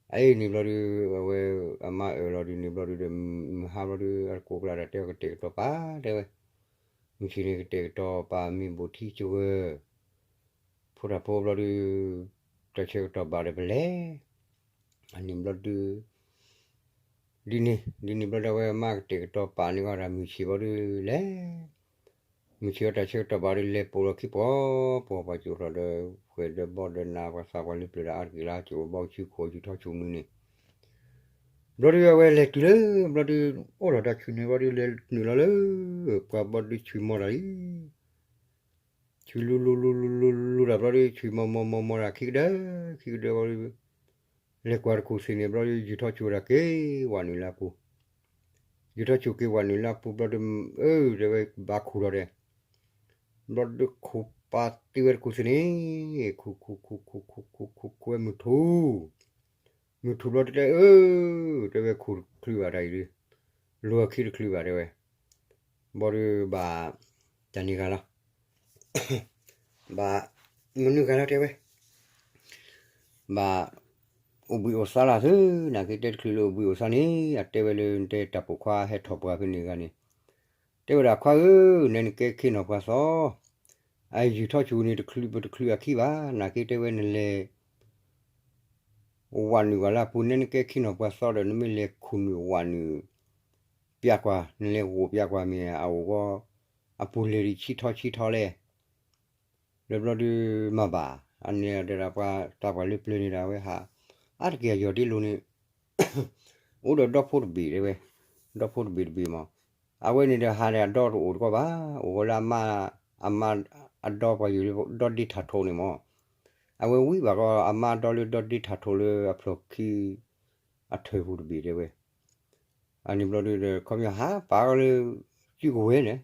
အအံၤန့ၣ်ဘျီဒု အဝဲအမါအၢၣ်လီၤဒုန့ၣ်ဘျီဒုဒီး မုၢ်ဟါဘျီဒု အကိးကျါဒီးတဲအီၤကတဲာ်ကတီၤပာ်တဲဝဲ, မုၢ်ဆ့ၣ်န့ၣ်ကတဲာ်ကတီၤပာ်မ့ၢ်ဘိၣ်ထံကဝၢၤ ဖိတၢ်ဖိဘျီဒု တၢ်ဆၢကတီၢ်ဘၣ်ဒီးပလဲၤ, အန့ၣ်ဘျီဒု ဒ်န့ၣ် ဒ်န့ၣ်ဘျီဒုဝဲအမါကတဲာ်ကတီၤပာ်န့ၢ်ဂီၢ်ဒီးမုၢ်ဆ့ၣ်ဘျီဒုလဲၤ, မုၢ်ဆ့ၣ်အတၢ်ဆၢကတီၢ်ဘၣ်ဒုလဲၤပိာ်လီၤခံပီၤပီၤပှၤကၠိထီၣ်ဒီး ဃဲၤဒီးဘီဒီးနၤပှၤသးပှၢ်လၢပျၢၤဒီးအါတက့ၢ်လၢကၠိဘီကၠူ ခိၣ်ယူၤထီၣ်ဆူၣ်မုၢ်န့ၣ်, ဘျီဒုအဝဲလဲၤတုၤလၢ ဘျီဒု အိၣ်ထီၣ်တၢ်ဆူၣ်န့ၣ်ဘျီဒုလဲၤနုာ်လီၤလၢ ပှၤဘီဒုဆူၣ်မီၤတၢ်လံ ဆူၣ်လူၤလူၤလူၤလူၤလူၤလူၤတၢ်ဘျီဒု ဆူၣ်မီၤမီၤမီၤမီၤတၢ်ခံကဒၢ ခံကဒၢဘျီဒု လဲၤကွၢ်တကူၣ်သ့ၣ်န့ၣ်ဘျီဒု ယူၤထီၣ်ဆူၣ်ဝဲဒၣ်က့ၤဝးနုာ်လၢအပူၤ, ယူၤထီၣ်ဆူၣ်က့ၤဝးနုာ်လၢအပူၤဘျီဒု အၢ တဲဝဲဘၣ်ခူၣ်ထီၣ်ဒီး ဘျီဒုခိၣ်ပာ်တ့ၢ်ဝဲတကူၣ်သ့ၣ်န့ၣ် ခူၣ်ခူၣ်ခူၣ်ခူၣ်ခူၣ်ခူၣ်ခူၣ်ခူၣ်ဝဲမုၢ်ထူၣ် မုၢ်ထူၣ်ဘျီဒုတဲ အၢ တဲဝဲခူၣ်တချုးဘၣ်တၢ်အံၤဒု လိၤအခံတချုးဘၣ်တဲဝဲ, ဘျီဒုဘၣ် တၢ်န့ၢ်ဂၤလီၤ ဘၣ် မနုၤဂၤလီၤတဲဝဲ, ဘၣ် အိၣ်ဘှံးအိၣ်သါလီၤသု, နာ်က့တဲတချုးလၢအိၣ်ဘှံးအိၣ်သါန့ၣ် အတဲဝဲလၢ နတဲတၢ်ပိာ်ခွါဟဲထီၣ်ပှၤဖဲန့ၣ်ဂၤန့ၣ်, တဲဝဲဒၣ်ခွါဧၢ, နဲနကဲခ့နီၣ်ပှၤသီ, အယူၤထီၣ်ဆူၣ်န့ၣ်တချုးပတချုးအခံဘၣ်, နာ်က့တဲဝဲနလဲၤ ဝးနုာ်ဝဲလၢအပူၤ နဲနကဲခ့နီၣ်ပှၤသီဒီး နမ့ၢ်လဲၤခူၣ်နုာ်ဝးနုာ် ပျးကွၢ် နလဲၤဂိၢ်ပျးကွၢ်မ့ၢ်အအိၣ်ဂီၢ် အပူၤလဲၤဒံးဆံထီဆံထီလဲၣ်, လၢဘျီဒုမၤဘၣ်, အန့ၣ်ဒီးပှၤသးပှၢ်လၢပျၢၤန့ၣ်ဒီးအဝဲဟး အါတက့ၢ်အယီၢ်ဒ့လိၤန့ၣ် အိၣ်ဒီးဒီဖိတဘ့ၣ်တဲဝဲ, ဒီဖိတဘ့ၣ်တဘ့ၣ်မး, အဝဲန့ၣ်ဒီးဟးဒီးအဒီတအိၣ်တကီၢ်ဘၣ်, အိၣ်ဝဲလၢအမါ အမါအဒီပှၤယုၢ်လၢဒီဒ့ထးထိးန့ၣ်မး, အဝဲဝံဘၣ်ကီးအမါဒီလၢဒီဒ့ထးထိးလၢအဖျိးခံ အထၢၣ်ပူၤတဘ့ၣ်တဲဝဲ, အန့ၣ်ဘျီဒုဒီး ခီပညီဟးပာ်ကီးလၢ စုကဝဲၤန့ၣ်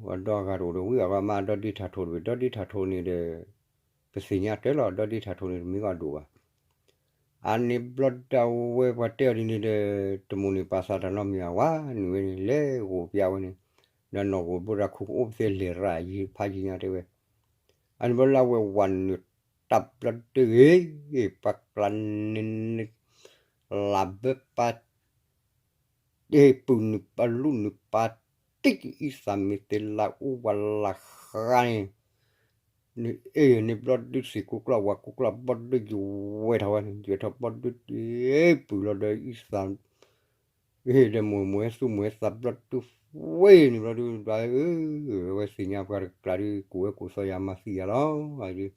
ဝဲဒီဂၤတအိၣ်ဒီးဝံဘၣ်ကီးအမါဒီဒ့ထးထိးတဘ့ၣ်, ဒီဒ့ထးထိးန့ၣ်ဒီး ပသ့ၣ်ညါတၢ်လီၤ ဒီဒ့ထးထိးန့ၣ်တမ့ၢ်ကီးဒိၣ်ဘၣ် အန့ၣ်ဘျီဒုအဝဲပှၤတဲအီၤဒ်န့ၣ်ဒီး တမိၣ်န့ၣ်ပာ်သးတၢ်နီတမံၤဘၣ် ဝးနုာ်ဝဲန့ၣ် လဲၤဂိၢ်ပျးဝဲန့ၣ်, ဒီးနီၢ်ဂိၢ်ဘိဒီးခိၣ်ကအိၣ်ပသဲလဲၤရၣ်ယံၤဖးယံၤညါတဲဝဲ, အန့ၣ်ဘျီလၢအဝဲဝးနုာ်တၢ်ဘျီဒုဂ့ၤ ပှၤကျါန့ၣ် လၢဘၢပာ် တ့ၢ်ပုၢ်နုာ်ပာ်လူနုာ်ပာ်တံၢ်အံသၣ်မ့ၢ်သ့လၢအူဝဲလၢဃါန့ၣ်, နအ့ၣ်န့ၣ်ဘျီဒုသ့ၣ်ကိးကျီၢ်ဝၣ်ကိးကျီၢ်ဘျီဒုယဝဲထီၣ်ဝဲန့ၣ် ယဝဲထီၣ်ဘျီဒုတ့ၢ်ပုၢ်လီၤဒီးအံသၣ် အ့ၣ်ဒီးမိၢ်မိၢ်သူမိၢ်သးဘျီဒုဝဲန့ၣ်ဘျီဒုဘၣ်ဧၢ, ဝဲသ့ၣ်ညါပှၤတကျါဒု ကိးဝဲကိးသီယၤမၤသံယၤလီၤ,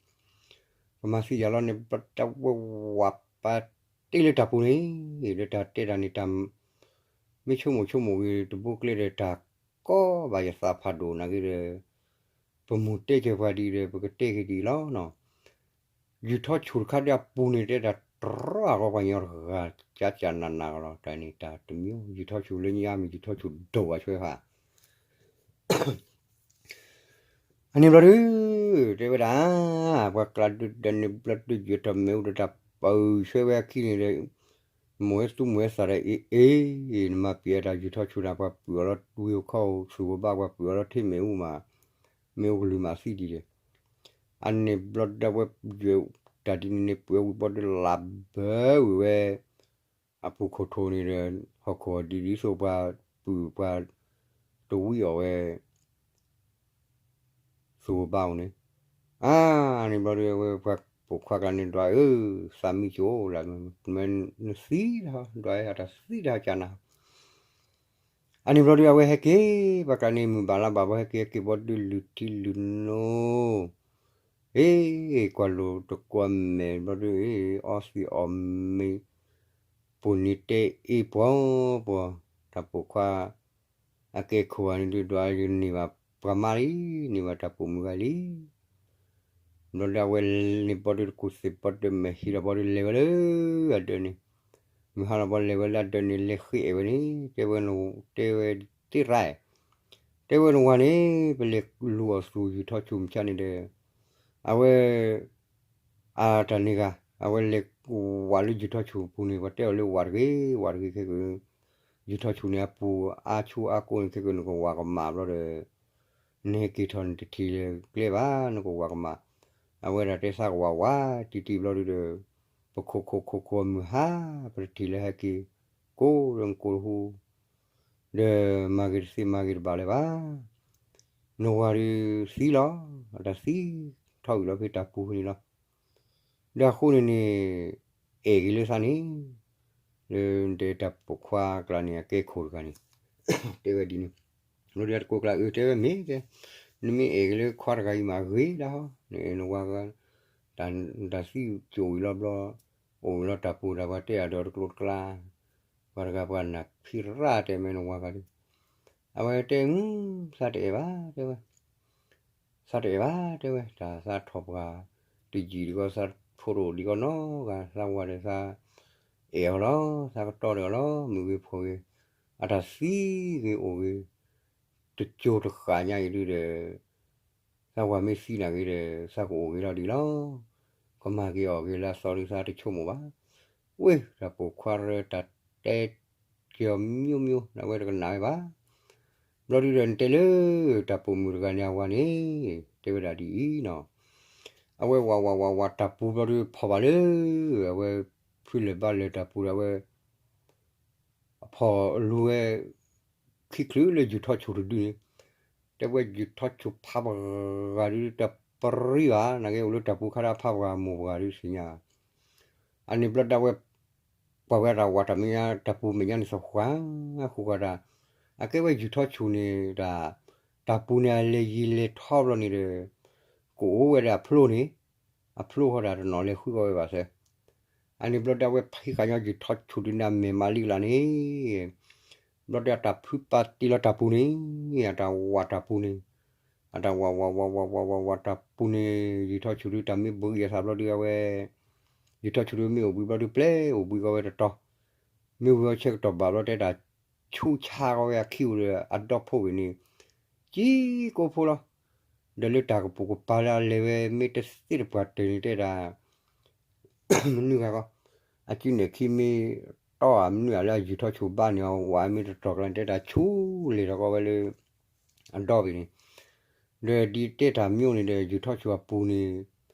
ကမၤသံယၤလီၤန့ၣ် ဘျီဒုဝဲဝး ပှၤတၢ်ပာ်တ့ၢ်လၢတၢ်ပူၤန့ၣ် လၢတၢ်တဲတၢ်န့ၣ် တၢ်မ့ၢ်ဆိကမိၣ်ဆိကမိၣ်ဂ့ၤတဘိကျဲဒီး တၢ်ကီဘၣ်ယသးဖးဒိၣ်နာ်က့ဒီး ပမိၢ်တဲကဲၤပှၤဒ်ဒီး ပကတဲက့ၤဒ်အံၤလီၤနီၤ. ယုၢ်ထီၣ်ဆူၣ်တခါဒီးအပူၤန့ၣ် တဲတၢ်တြီအဂီၢ်ပှၤညီတဂၤ ကၠးကၠးနးနးကလီၤ. တၢ်န့ၣ်တၢ်တမံၤ ယုၢ်ထီၣ်ဆူၣ်လၢညါမ့ၢ်ယုၢ်ထီၣ်ဆူၣ်ဒိၣ်ဘၣ်ဆွဲဖး အန့ၣ်ဘျီဒု တဲဝဲဒၣ် ပှၤကျါဒုဒီးန့ၣ်ဘျီဒု ယတၢ်မ့ၣ်အူဒီးတၢ်ပၢၢ်ဆွဲဝဲအခံန့ၣ်ဒီး မိၢ်ဝဲသူမိၢ်ဝဲသးဒီး အ့ အ့ နမၤပံာ်အတၢ်ယုၢ်ထီၣ်ဆူၣ်နၤ ပှၤပုၢ်အီၤလီၤဝ့ၢ်ခီၣ်အိၣ်သူၣ်ဘၣ် ပှၤပုၢ်အီၤလီၤထ့မ့ၣ်အူမး မ့ၣ်အူကလုၢ်မးသံဒံးဒီး အန့ၣ်ဘျီဒုဝဲ တၢ်ဒ်န့ၣ်န့ၣ် ပုၢ်ဝဲဝံၤဘျီဒုလၢ်ဘၢဝံၤဝဲ အပူၤခိၣ်ထိၣ်န့ၣ်ဒီး ဟီၣ်ခိၣ်ဒ်ဒ်သိးပှၤပုၢ်ပှၤတဝံအီၤဝဲ သူၣ်ဘၣ်အိၣ်န့ၣ် အါန့ၣ်ဘျီဒုဝဲပှၤပိာ်ခွါကျါန့ၣ်ဒွးအၢ သးမံကၠိလၢ မ့ၢ်နသံတၢ် ဒွးအတၢ်သံတၢ်ကၠးနၤ အန့ၣ်ဘျီဒုအဝဲဟဲက့ၤ ပှၤကျါန့ၣ် မုၢ်ဘၣ်လါဘၣ်ဘၣ် ဟဲက့ၤဘၣ်ဒုလုၢ်ထံလုၢ်နိ အ့ ကွၢ်လိာ်တကွၢ်မဲာ်ဘျီဒု အ့ အီသံးအီၣ်မ့ၤ ပူၤနံၤတဲအ့ပှီၤပှီၤ တၢ်ပိာ်ခွါ အကဲခိၣ်ဂၤန့ၣ်ဒုး ဒွးယန့ၢ်ဘၣ်ပှၤမါလံ န့ၢ်ဘၣ်တၢ်ပိာ်မုၣ်ဂၤလံ ဘျီဒုအဝဲန့ၣ်ဘျီဒုတကူၣ်သ့ၣ်ဘျီဒုမဲာ်ဟံးလီၤဘျီဒု လဲၤဝဲလၢအဒၢးန့ၣ် မုၢ်ဟါလီၤဘျီလဲၤဝဲလၢအဒၢးန့ၣ် လဲၤဃ့အဲၣ်ဝဲန့ၣ် တဲဝဲ တဲဝဲသ့ၣ်ရၣ် တဲဝဲနဝၤန့ၣ် ပလဲၤလူၤအီၣ်သူၣ်ယုၢ်ထီၣ်ဆူၣ်မုၢ်ဆါန့ၣ်ဒီး အဝဲ အတၢ်န့ၢ်ဂၤ အဝဲလဲၤဝးလၢယုၢ်ထီၣ်ဆူၣ်ပူၤန့ၣ် ပှၤတဲအီၤလၢဝးတဂ့ၤ ဝးတဂ့ၤခဲက ယုၢ်ထီၣ်ဆူၣ်န့ၣ် အပူၤအါဆူၣ်အါကိးန့ၣ် ခဲကနကဝးကမၣ်ဘျီဒီး နဟဲက့ၤထီၣ်န့ၣ်တထံၣ်လၢကျဲဘၣ် နကဝးကမၣ် အဝဲဒၣ်တဲသးကဝးဝးတံၢ်တံၢ်ဘျီဒုဒီး ပခိၣ်ခိၣ်ခိၣ်ခိၣ်မုၢ်ဟါ ပတထံၣ်လၢဟဲက့ၤ ကိးဒီးမကိၢ်တဟူ ဒီးမၤဂ့ၤတသ့မၤဂ့ၤတဘၣ်လၢၤဘၣ် နဝၤဒုးသံလီၤ အတၢ်သံထီၣ်ဂံၢ်လီၤဖဲတၢ်ပူၤဖဲန့ၣ်လီၤ ဒီးအဃိန့ၣ်န့ၣ် အဲၣ်က့ၤလၢသးန့ၣ် လၢတဲတၢ်ပိာ်ခွါကျါန့ၣ် အကဲခိၣ်တဂၤန့ၣ် တဲဝဲဒ်န့ၣ် လီၤဒီးတကိးကျါအၢ တဲဝဲမ့ၢ်တဲ နမ့ၢ်အဲၣ်က့ၤလၢခွါတဂၤအံၤမးဂ့ၤဒၣ်ဟီ နအဲၣ်နဝၤဂၤ တၢ်သံကၠိၣ်ဝံၤလီၤဘျီ အိၣ်ဝံၤလီၤတၢ်ပူၤတၢ်ပှၤတဲအဒိးတကျိၤတကျါ ပှၤတဂၤပှၤနၢ်ဖံးရၣ်တဲမ့ၢ်နဝၤဂၤဒုး အဝဲတဲ သးတအဲၣ်ဘၣ် တဲဝဲ သးတအဲၣ်ဘၣ် တဲဝဲ တၢ်သးထီၣ်ပှၤတယံာ်ဒံးကီ သးဖိတအိၣ်ဒံးကီနီတဂၤ သးဝၤဒီးသးအဲၣ်အီၤလီၤ သးကတီဒီးအီၤလီၤ မုၢ်ဂ့ၤဖီၣ်ဂ့ၤ အတၢ်သံဂ့ၤအိၣ်ဂ့ၤ တကၠိတဃၣ်ညါအံၤဒုဒီး သးဝၤမ့ၢ်သံနာ်ဂ့ၤဒီး သးကအိၣ်ဂ့ၤလီၤဒံးလီၤ ကမၤက့ၤအီၣ်ဂ့ၤလၢအသီဒုးသးတဆိကမိၣ်ဘၣ် ဝ့ၢ် တၢ်ပိာ်ခွါရၢတၢ်တဲက့ၤအီၤ မျိုးမျိုး နဝဲတကနၣ်ဝဲဘၣ် ဘျီဒုဒီးနတဲလၢ တၢ်ပိာ်မုၣ်တဂၤန့ၣ်အဝၤန့ၣ် တဲဝဲဒၣ်ဒ်အံၤနီၤ အဝဲဝးဝးဝးဝးတၢ်ပူၤဘျီဒုဖီၣ်ဘၣ်လၢ အဝဲ ဖုလဲၤဘါလဲၤတၢ်ပူၤဒီးအဝဲ အဖီၣ်လူၤဝဲ ခံချုးလၢယုၢ်ထီၣ်ဆူၣ်တဒုန့ၣ် တဲဝဲယုၢ်ထီၣ်ဆူၣ်ဖးပှၤဂၤဒုတပရံဘၣ် နာ်က့အိၣ်လၢတၢ်ပူၤခါဒၣ်ဖးပှၤဂၤမိၢ်ပှၤဂၤဒုသ့ၣ်ညါ အန့ၣ်ဘျီဒၣ်ဝဲ ပှၤဝဲတၢ်ဝးတၢ်မဲာ်ညါ တၢ်ပူၤမဲာ်ညါန့ၣ်သဃၣ်ဃုဃၣ်တၢ် အကဲဝဲယုၢ်ထီၣ်ဆူၣ်န့ၣ် တၢ် တၢ်ပူၤန့ၣ်အလဲၤယံၤလဲၤထီဘျီန့ၣ်ဒီး ကအိၣ်ဝဲဒၣ်အဖျိန့ၣ် အဖျိဃီဒၣ်တနီၤလဲၤဃုဃီဝဲဘၣ်စဲ အန့ၣ်ဘျီဒၣ်ဝဲဖံးဃာ်ညီယုၢ်ထီၣ်ဆူၣ်ဒုန့ၣ်အမဲာ်မးလံကလးန့ၣ် ဘျီဒၣ်တၢ်ဖုပာ်တ့ၢ်လီၤတၢ်ပူၤန့ၣ် အတၢ်ဝးတၢ်ပူၤန့ၣ် အတၢ်ဝးဝးဝးဝးဝးဝးဝးတၢ်ပူၤန့ၣ် ယုၢ်ထီၣ်ဆူၣ်ဒုတၢ်မ့ၢ်ဘှံးအသးဘျီဒုအဝဲ ယုၢ်ထီၣ်ဆူၣ်ဒုမ့ၢ်အိၣ်ဘှံးဘျီဒုပျဲအိၣ်ဘှံးကီဝဲတတီၤ မ့ၢ်ဝံၤအီၤဆဲးကတီၢ်ဘၣ်ဘျီတဲတၢ်ဆူးဆါကီဝဲအခံအိၣ်ဒီးအဒီဖိဝံၤန့ၣ် ကံကိးဖိလီၤ ဒီးလၢတၢ်ကပိာ်ကပၤလၢအလဲၤဝဲမ့ၢ်တသ့တပှၢ်တၢၢ်န့ၣ်တဲဒၣ် မနုၤဂၤကီ အစုနဲၣ်ခံမ့ၢ်တီၢ်ဧါ မနုၤဧါလၢအယုၢ်ထီၣ်ဆူၣ်ဘါန့ၣ်အီၤ ဝဲမ့ၢ်တတီၢ်ကျါန့ၣ် တဲတၢ်ဆူးလဲၤထီၣ်ကီဝဲလၢ အဒီဘ့ၣ်န့ၣ် ဒီးဒ်တဲတၢ်မ့ၢ်န့ၣ်ဒီး ယုၢ်ထီၣ်ဆူၣ်အပူၤန့ၣ်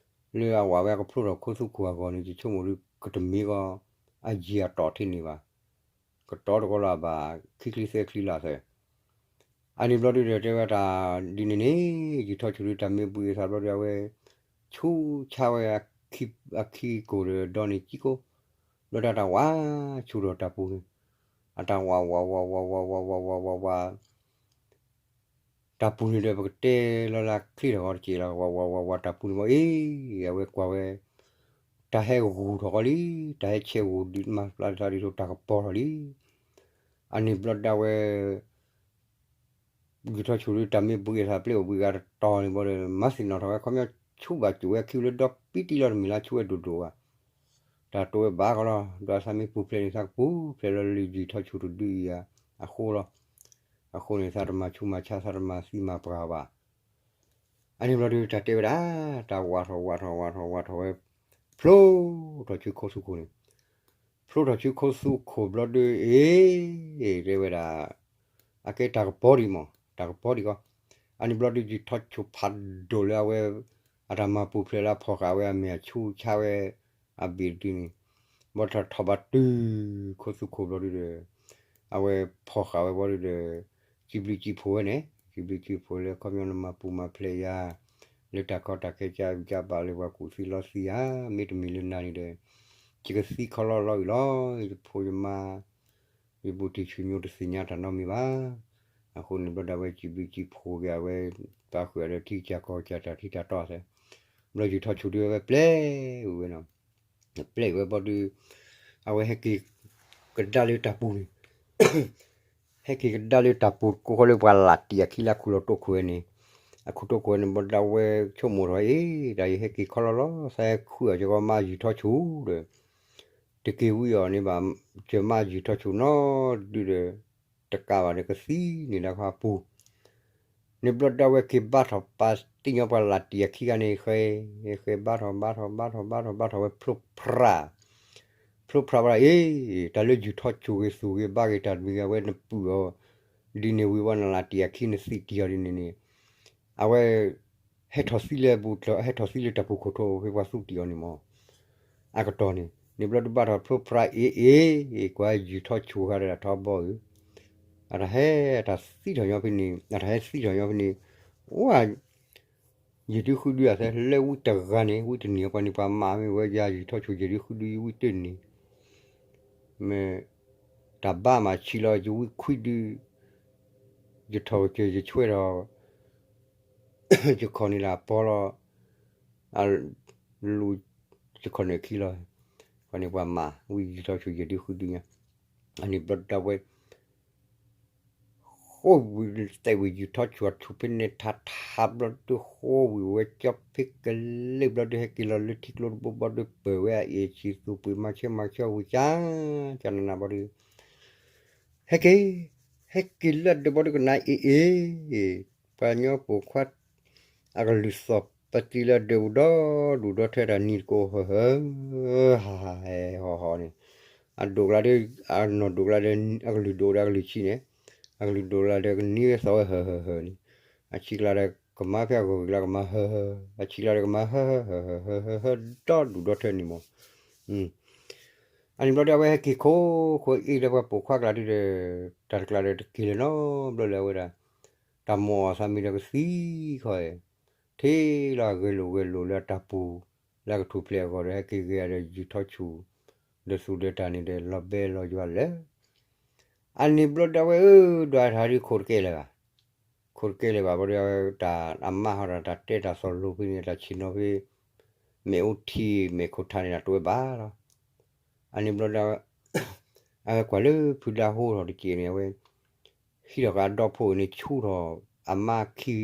လၢအဝးဝဲအကဖျိထီၣ်ခိသူခိၣ်အဂီၢ်န့ၣ် ယဆိကမိၣ်ဒုကတမ့ၢ်ကီ အယံာ်အတီၢ်ထဲန့ၣ်ဘၣ် ကတီၤတကီလၢၤဘၣ် ခံချံသၢချံလၢ်သၢ အန့ၣ်ဘျီဒုဒီးတဲဝဲတၢ်ဒ်န့ၣ်န့ၣ် ယုၢ်ထီၣ်ဆူၣ်ဒုတၢ်မ့ၢ်ဘှံးအသးဘျီဒုအဝဲ ဆူးဆါဝဲ အခံကိၢ်ဒီးဒီန့ၣ်ကံကိး ဘျီဒၣ်တၢ်ဝးဆူၣ်ထီၣ်တၢ်ပူၤန့ၣ် အတၢ်ဝးဝးဝးဝးဝးဝးဝးဝးဝးဝး တၢ်ပူၤန့ၣ်ဒီးပကတဲလီၤလၢချ့ထီၣ်ဂီၤတက့ၢ်လီၤ ဝးဝးဝးဝးတၢ်ပူၤန့ၣ်မ့ၢ်အံၤ အဝဲကွၢ်ဝဲ တၢ်ဟဲဂူၤထီၣ်ဃီလံ, တၢ်ဟဲဆဲးဂူၤဒုးမၤပျၢ်သးဒ်သိးတၢ်ကပီၤထီၣ်လံ. အန့ၣ်ဘျီဒၣ်ဝဲ ယုၢ်ထီၣ်ဆူၣ်ဒုးတၢ်မ့ၢ်ဘှံးအသးပျဲၢ်အိၣ်ဘှံးဂၤတတီၤန့ၣ်ဘျီဒီး မၤသ့ၣ်နီၣ်ထီၣ်ဝဲခီပညီဆူဘၣ်စူၣ်ဝဲခံလၢဒီပံတံလီၤတမံၤလၢဆူဝဲဒိၣ်ဒိၣ်ဘၣ်. တၢ်တိဝဲဘၣ်ကီလီၤ, ဒီးသးမ့ၢ်ပူၤဖျဲးန့ၣ် သးကပူၤဖျဲးလီၤလၢယုၢ်ထီၣ်ဆူၣ်တဒုအံၤအဃိလီၤ. အဃိန့ၣ် သးတမၤဆူးမၤဆါ သးတမၤသံမၤပှၢ်ဘၣ်. အန့ၣ်ဘျီဒုး တၢ်တဲဝဲဒၣ် တၢ်ဝးထီၣ်ဝးထီၣ်ဝးထီၣ်ဝးထီၣ်ဝဲ ဖျိထီၣ်ဆူခိၣ်သူခိၣ်န့ၣ်, ဖျိထီၣ်ဆူခိၣ်သူခိၣ်ဘျီဒုး အ့ၣ် တဲဝဲဒၣ် အကဲတၢ်ကပီၤဒံးမး တၢ်ကပီၤဒံးကီ, အန့ၣ်ဘျီဒုး ယုၢ်ထီၣ်ဆူၣ်ဖးဒိၣ်လၢအဝဲ အတၢ်မၤပူၤဖျဲးလၢအဖီၣ်ဃာ်ဝဲအမဲာ်အဆူးဆါဝဲ အဘ့ၣ်တဒုန့ၣ်, ဘၣ်တၢ်ထီၣ်ဘၣ်တုၤ ခိၣ်သူခိၣ်ဘျီဒုးဒီး အဝဲဖီၣ်ဃာ်ဝဲဘျီဒုးဒီး စံးဘျုးစံးဖှိၣ်ဝဲန့ၣ်, စံးဘျုးစံးဖှိၣ်လၢခီပညီနမၤပူၤမၤဖျဲးယၤ လၢတၢ်ကီတၢ်ခဲကစၢ်ဂံၢ်ကစၢ်ဘါလၢပှၤကူၣ်သံလီသံဧါ, မ့တမ့ၢ်လၢနၤန့ၣ်ဒီး ယကသံခီလီလီအံၤလီၤ, ယဖိယမါ ယဘူးတံၢ်ဆူညိတသ့ၣ်ညါတၢ်နီတမံၤဘၣ်. အဃိန့ၣ်ဘျီဒၣ်ဝဲစံးဘျုးစံးဖှိၣ်က့ၤအဝဲ ပာ်ဃုာ်အဒီးထံကစၢ်ကီၢ်ကစၢ်တၢ်ထံတၢ်တီအသး, ဘျီယုၢ်ထီၣ်ဆူၣ်ဒုးဝဲပျဲဝဲနီၤ, ပျဲဝဲဘျီဒုး အဝဲဟဲက့ၤကဒါလၢတၢ်ပူၤန့ၣ် ဟဲက့ၤကဒါလၢတၢ်ပူၤကိးဃီလၢပှၤလၢ်တံၢ်အခံလၢအခူၣ်လီၤတိခိၣ်ဝဲန့ၣ်, အခူၣ်တိခိၣ်ဝဲန့ၣ် ဘျီဒၣ်ဝဲဆိကမိၣ်ထီၣ်အ့ၣ် တၢ်အံၤဟဲက့ၤခီလီလီ သးဟဲခုၣ်အီၤကီမါယုၢ်ထီၣ်ဆူၣ်ဒီး တက့ၤဝံအီၤန့ၣ်ဘၣ်, ကမါယုၢ်ထီၣ်ဆူၣ်နီဒုဒီး တကးဘၣ်ဒီးကသံန့ၣ်လၢခီပူၤ န့ၣ်ဘျီဒၣ်ဝဲက့ၤဘါထီၣ်ပာ်တံၣ်ညီပှၤလၢ်တံၢ်အခံဂၤန့ၣ် ဃဲ ဃဲဘါထီၣ်ဘါထီၣ်ဘါထီၣ်ဘါထီၣ်ဘါထီၣ်ဝဲဖျိဖရၣ်, ဖျိဖရၣ်ဝဲဒၣ်အ့ၣ် တၢ်လၢယုၢ်ထီၣ်ဆူၣ်ဂ့ၤသူၣ်ဂ့ၤဘါဂ့ၤတၢ်တမံၤဂ့ၤ အဝဲနပုၢ်အီၤ ဒ်န့ၣ်ဝံၤဝဲနလၢ်တံၢ်အခံနသံတံၢ်အီၤဒ်န့ၣ်န့ၣ် အဝဲ ဟဲထီၣ်သံလၢဘူး ဟဲထီၣ်သံလၢတၢ်ပူၤခိၣ်ထိဖဲပှၤသူတံၢ်အီၤန့ၣ်မး အကတီၢ်န့ၣ် န့ၣ်ဘျီဒုးဘၣ်ထီၣ်ဖျိဖရၣ်အ့ၣ်အ့ၣ် ကွၢ်ယုၢ်ထီၣ်ဆူၣ်ဃာ်ဒီးထီဘီဧၢ, အတၢ်ဟဲတၢ်သံထီၣ်ညီဖဲန့ၣ် အတၢ်ဟဲသံထီၣ်ညီဖဲန့ၣ်, အိၣ် ယဒုဃုဒုအသးလၢဝံတဂၤန့ၣ် ဝံတနံၤအပှၤန့ၣ် ပှၤမၤမ့ၢ်ဝဲယၤယုၢ်ထီၣ်ဆူၣ်ယဒုဃုဒုယဝံတနံၤ မ့ၢ် တၢ်ဘါမၤဆံးလီၤ ယဝံခွံဒု ယထီၣ်ကစၢၢ်ယဆွဲထီၣ် ယခီၣ်န့ၣ်လၢအပီလီၤ အလူၤ ယခီၣ်န့ၣ်ခံလီၤ ပှၤန့ၣ်ပှၤမၤ ဝံယုၢ်ထီၣ်ဆူၣ်ယဒုဃုဒုညါ အန့ၣ်ဘျီဒၣ်ဝဲ ဃိဝံၤတဲဝံၤယုၢ်ထီၣ်ဆူၣ်အထူၣ်ဖဲန့ၣ် ထါထါဘျီဒုးဃိဝံၤဝဲကၠီဖ့ကလ့ၢ်ဘျီဒုး ဟဲက့ၤလီၤလၢထံကျိတဘိဘျီဒုး ပၢၢ်ဝဲအအ့ၣ်ဆံးသူၣ်ပှ့ၤမၤဆၢမၤဆၢဝံၤကၠါ ကၠါနးနးဘျီဒုး ဟဲက့ၤ ဟဲက့ၤလၢဒၢးဘျီဒုးကနၣ်အ့ၣ်အ့ၣ် ပှၤကညီပိာ်ခွါ အကလုၢ်သီၣ်ပတံၤလၢဒၢးပူၤဒီဒူၣ်ဒီထၢ တၢ်နံၤတကိးဟၢၤဟၢၤ ဟးဟးဟဲဟီၣ်ဟီၣ်န့ၣ် အဒိၣ်ကျါဒီး အနီၢ်ဒိၣ်ကျါဒီး အကလုၢ်ဒိၣ်ဒီးအကလုၢ်ဆံးန့ၣ် အကလုၢ်ဒိၣ်ကျါဒီးကနံၤဝဲသီၣ်ဝဲဟၢၤဟၢၤဟၢၤန့ၣ် အဆံးကျါဒီးကမၤဖဲအဂီၢ်ဂ့ၤကျါကမၤဟၢၤဟၢၤ အဆံးကျါဒီးကမၤဟၢၤဟၢၤဟၢၤဟၢၤဟၢၤဟၢၤဒီဒူၣ်ဒီထၢန့ၣ်မး အန့ၣ်ဘျီဒုးအဝဲဟဲက့ၤခိခိအ့ၣ်လၢပှၤပိာ်ခွါကျါဒုးဒီး တၢ်တကျါဒီးတက့ၤလၢၤနီတဘျီလၢၤအဝဲဒၣ် တၢ်မိၣ်အီၤသးမံဒီးကသံခီအံၤ ထံၣ်လီၤအဂဲၤလိာ်ဂဲၤလိာ်လၢအတၢ်ပူၤ လၢအကထူၣ်ဖျဲးအဂီၢ်ဒီး ဟဲက့ၤဂ့ၤဒီးယုၢ်ထီၣ်ဆူၣ် ဒီးသူၣ်ဒီးတၢ်န့ၣ်ဒီး လီၤဘဲလီၤယွၤလၢ အန့ၣ်ဘျီဒၣ်ဝဲဧၢ ဒွးထါဒုးခိၣ်တကဲလၢၤဘၣ် ခိၣ်တကဲလၢၤဘၣ်ဘျီဒုး တၢ်အမါဟီဒီးတၢ်တဲတၢ်သီၣ်လိၤဖဲန့ၣ် တၢ်ဆ့ၣ်နီၤဖဲ မဲာ်အိၣ်ထံမဲာ်ခိၣ်ထါန့ၣ် တၢ်တိဝဲဘၣ်လီၤ အန့ၣ်ဘျီဒၣ်ဝဲ အဝဲကွၢ်လၢဖုဒါဟိထီၣ်တက့ၢ်န့ၣ် အဝဲ ဟံးထီၣ်ကအဒီဖိန့ၣ် ဆူၣ်ထီၣ်အမါခံ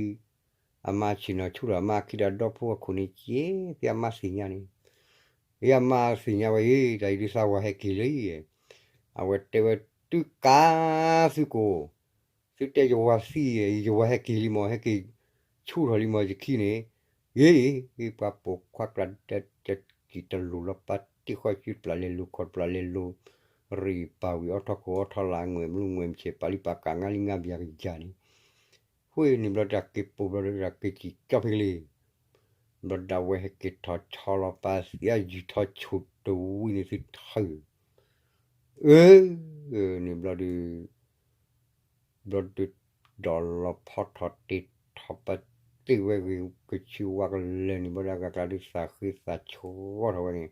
အမါဆ့ၣ်နီၤဆူၣ်ထီၣ်အမါခံဒီးအဒီဖိအခိၣ်န့ၣ်က့ၤ ဖဲအမါသ့ၣ်ညါန့ၣ် ယမါသ့ၣ်ညါဝဲအံၤ တၢ်အံၤဒုးသးဝၤဟဲက့ၤလံ အဝဲတဲဝဲ သုကးသုကိၢ် သုတဲယဝၤသံ ယဝၤဟဲက့ၤလံမး ဟဲက့ၤဆူၣ်ထီၣ်လံမး ယခံန့ၣ် ဂ့ၤ ပှၤပိာ်ခွါကျါ တကံၢ်တလူၤလီၤ ပာ်တ့ၢ်ဃီၣ်စုပျၢ်လဲၤလိၤ ခီၣ်ပျၢ်လဲၤလိၤ ရံၣ်ပာ်ဝံၤအီထီၣ်ခိၣ်အီထီၣ်လၢအငွဲၣ်မုၢ်ငွဲၣ်မုၢ်ဆဲး ပာ်လံပာ်ကးငါလံငါဘျါကယၤန့ၣ် ဃိန့ၣ်ဘျီတၢ်က့ၤပိာ်ဘျီတၢ်က့ၤစံၣ်ကၠီဖဲကလံၤ ဘျီဒၣ်ဝဲဟဲက့ၤထီၣ်ဆီလီၤ ပာ်သံအယုၢ်ထီၣ်ဆူၣ်တဝံၤန့ၣ်သုထၢ အၢ န့ၣ်ဘျီဒုး ဘျီဒုး ဒီးလီၤဖီထီၣ်တ့ၢ်ထီၣ်ပာ်တ့ၢ်ဝဲဂ့ၤ ကဆူဝါကလၢာ်န့ၣ် ဘျီဒၣ်ဂၤကျါဒုးသးဃ့သးဆှီထီၣ်ဝဲန့ၣ်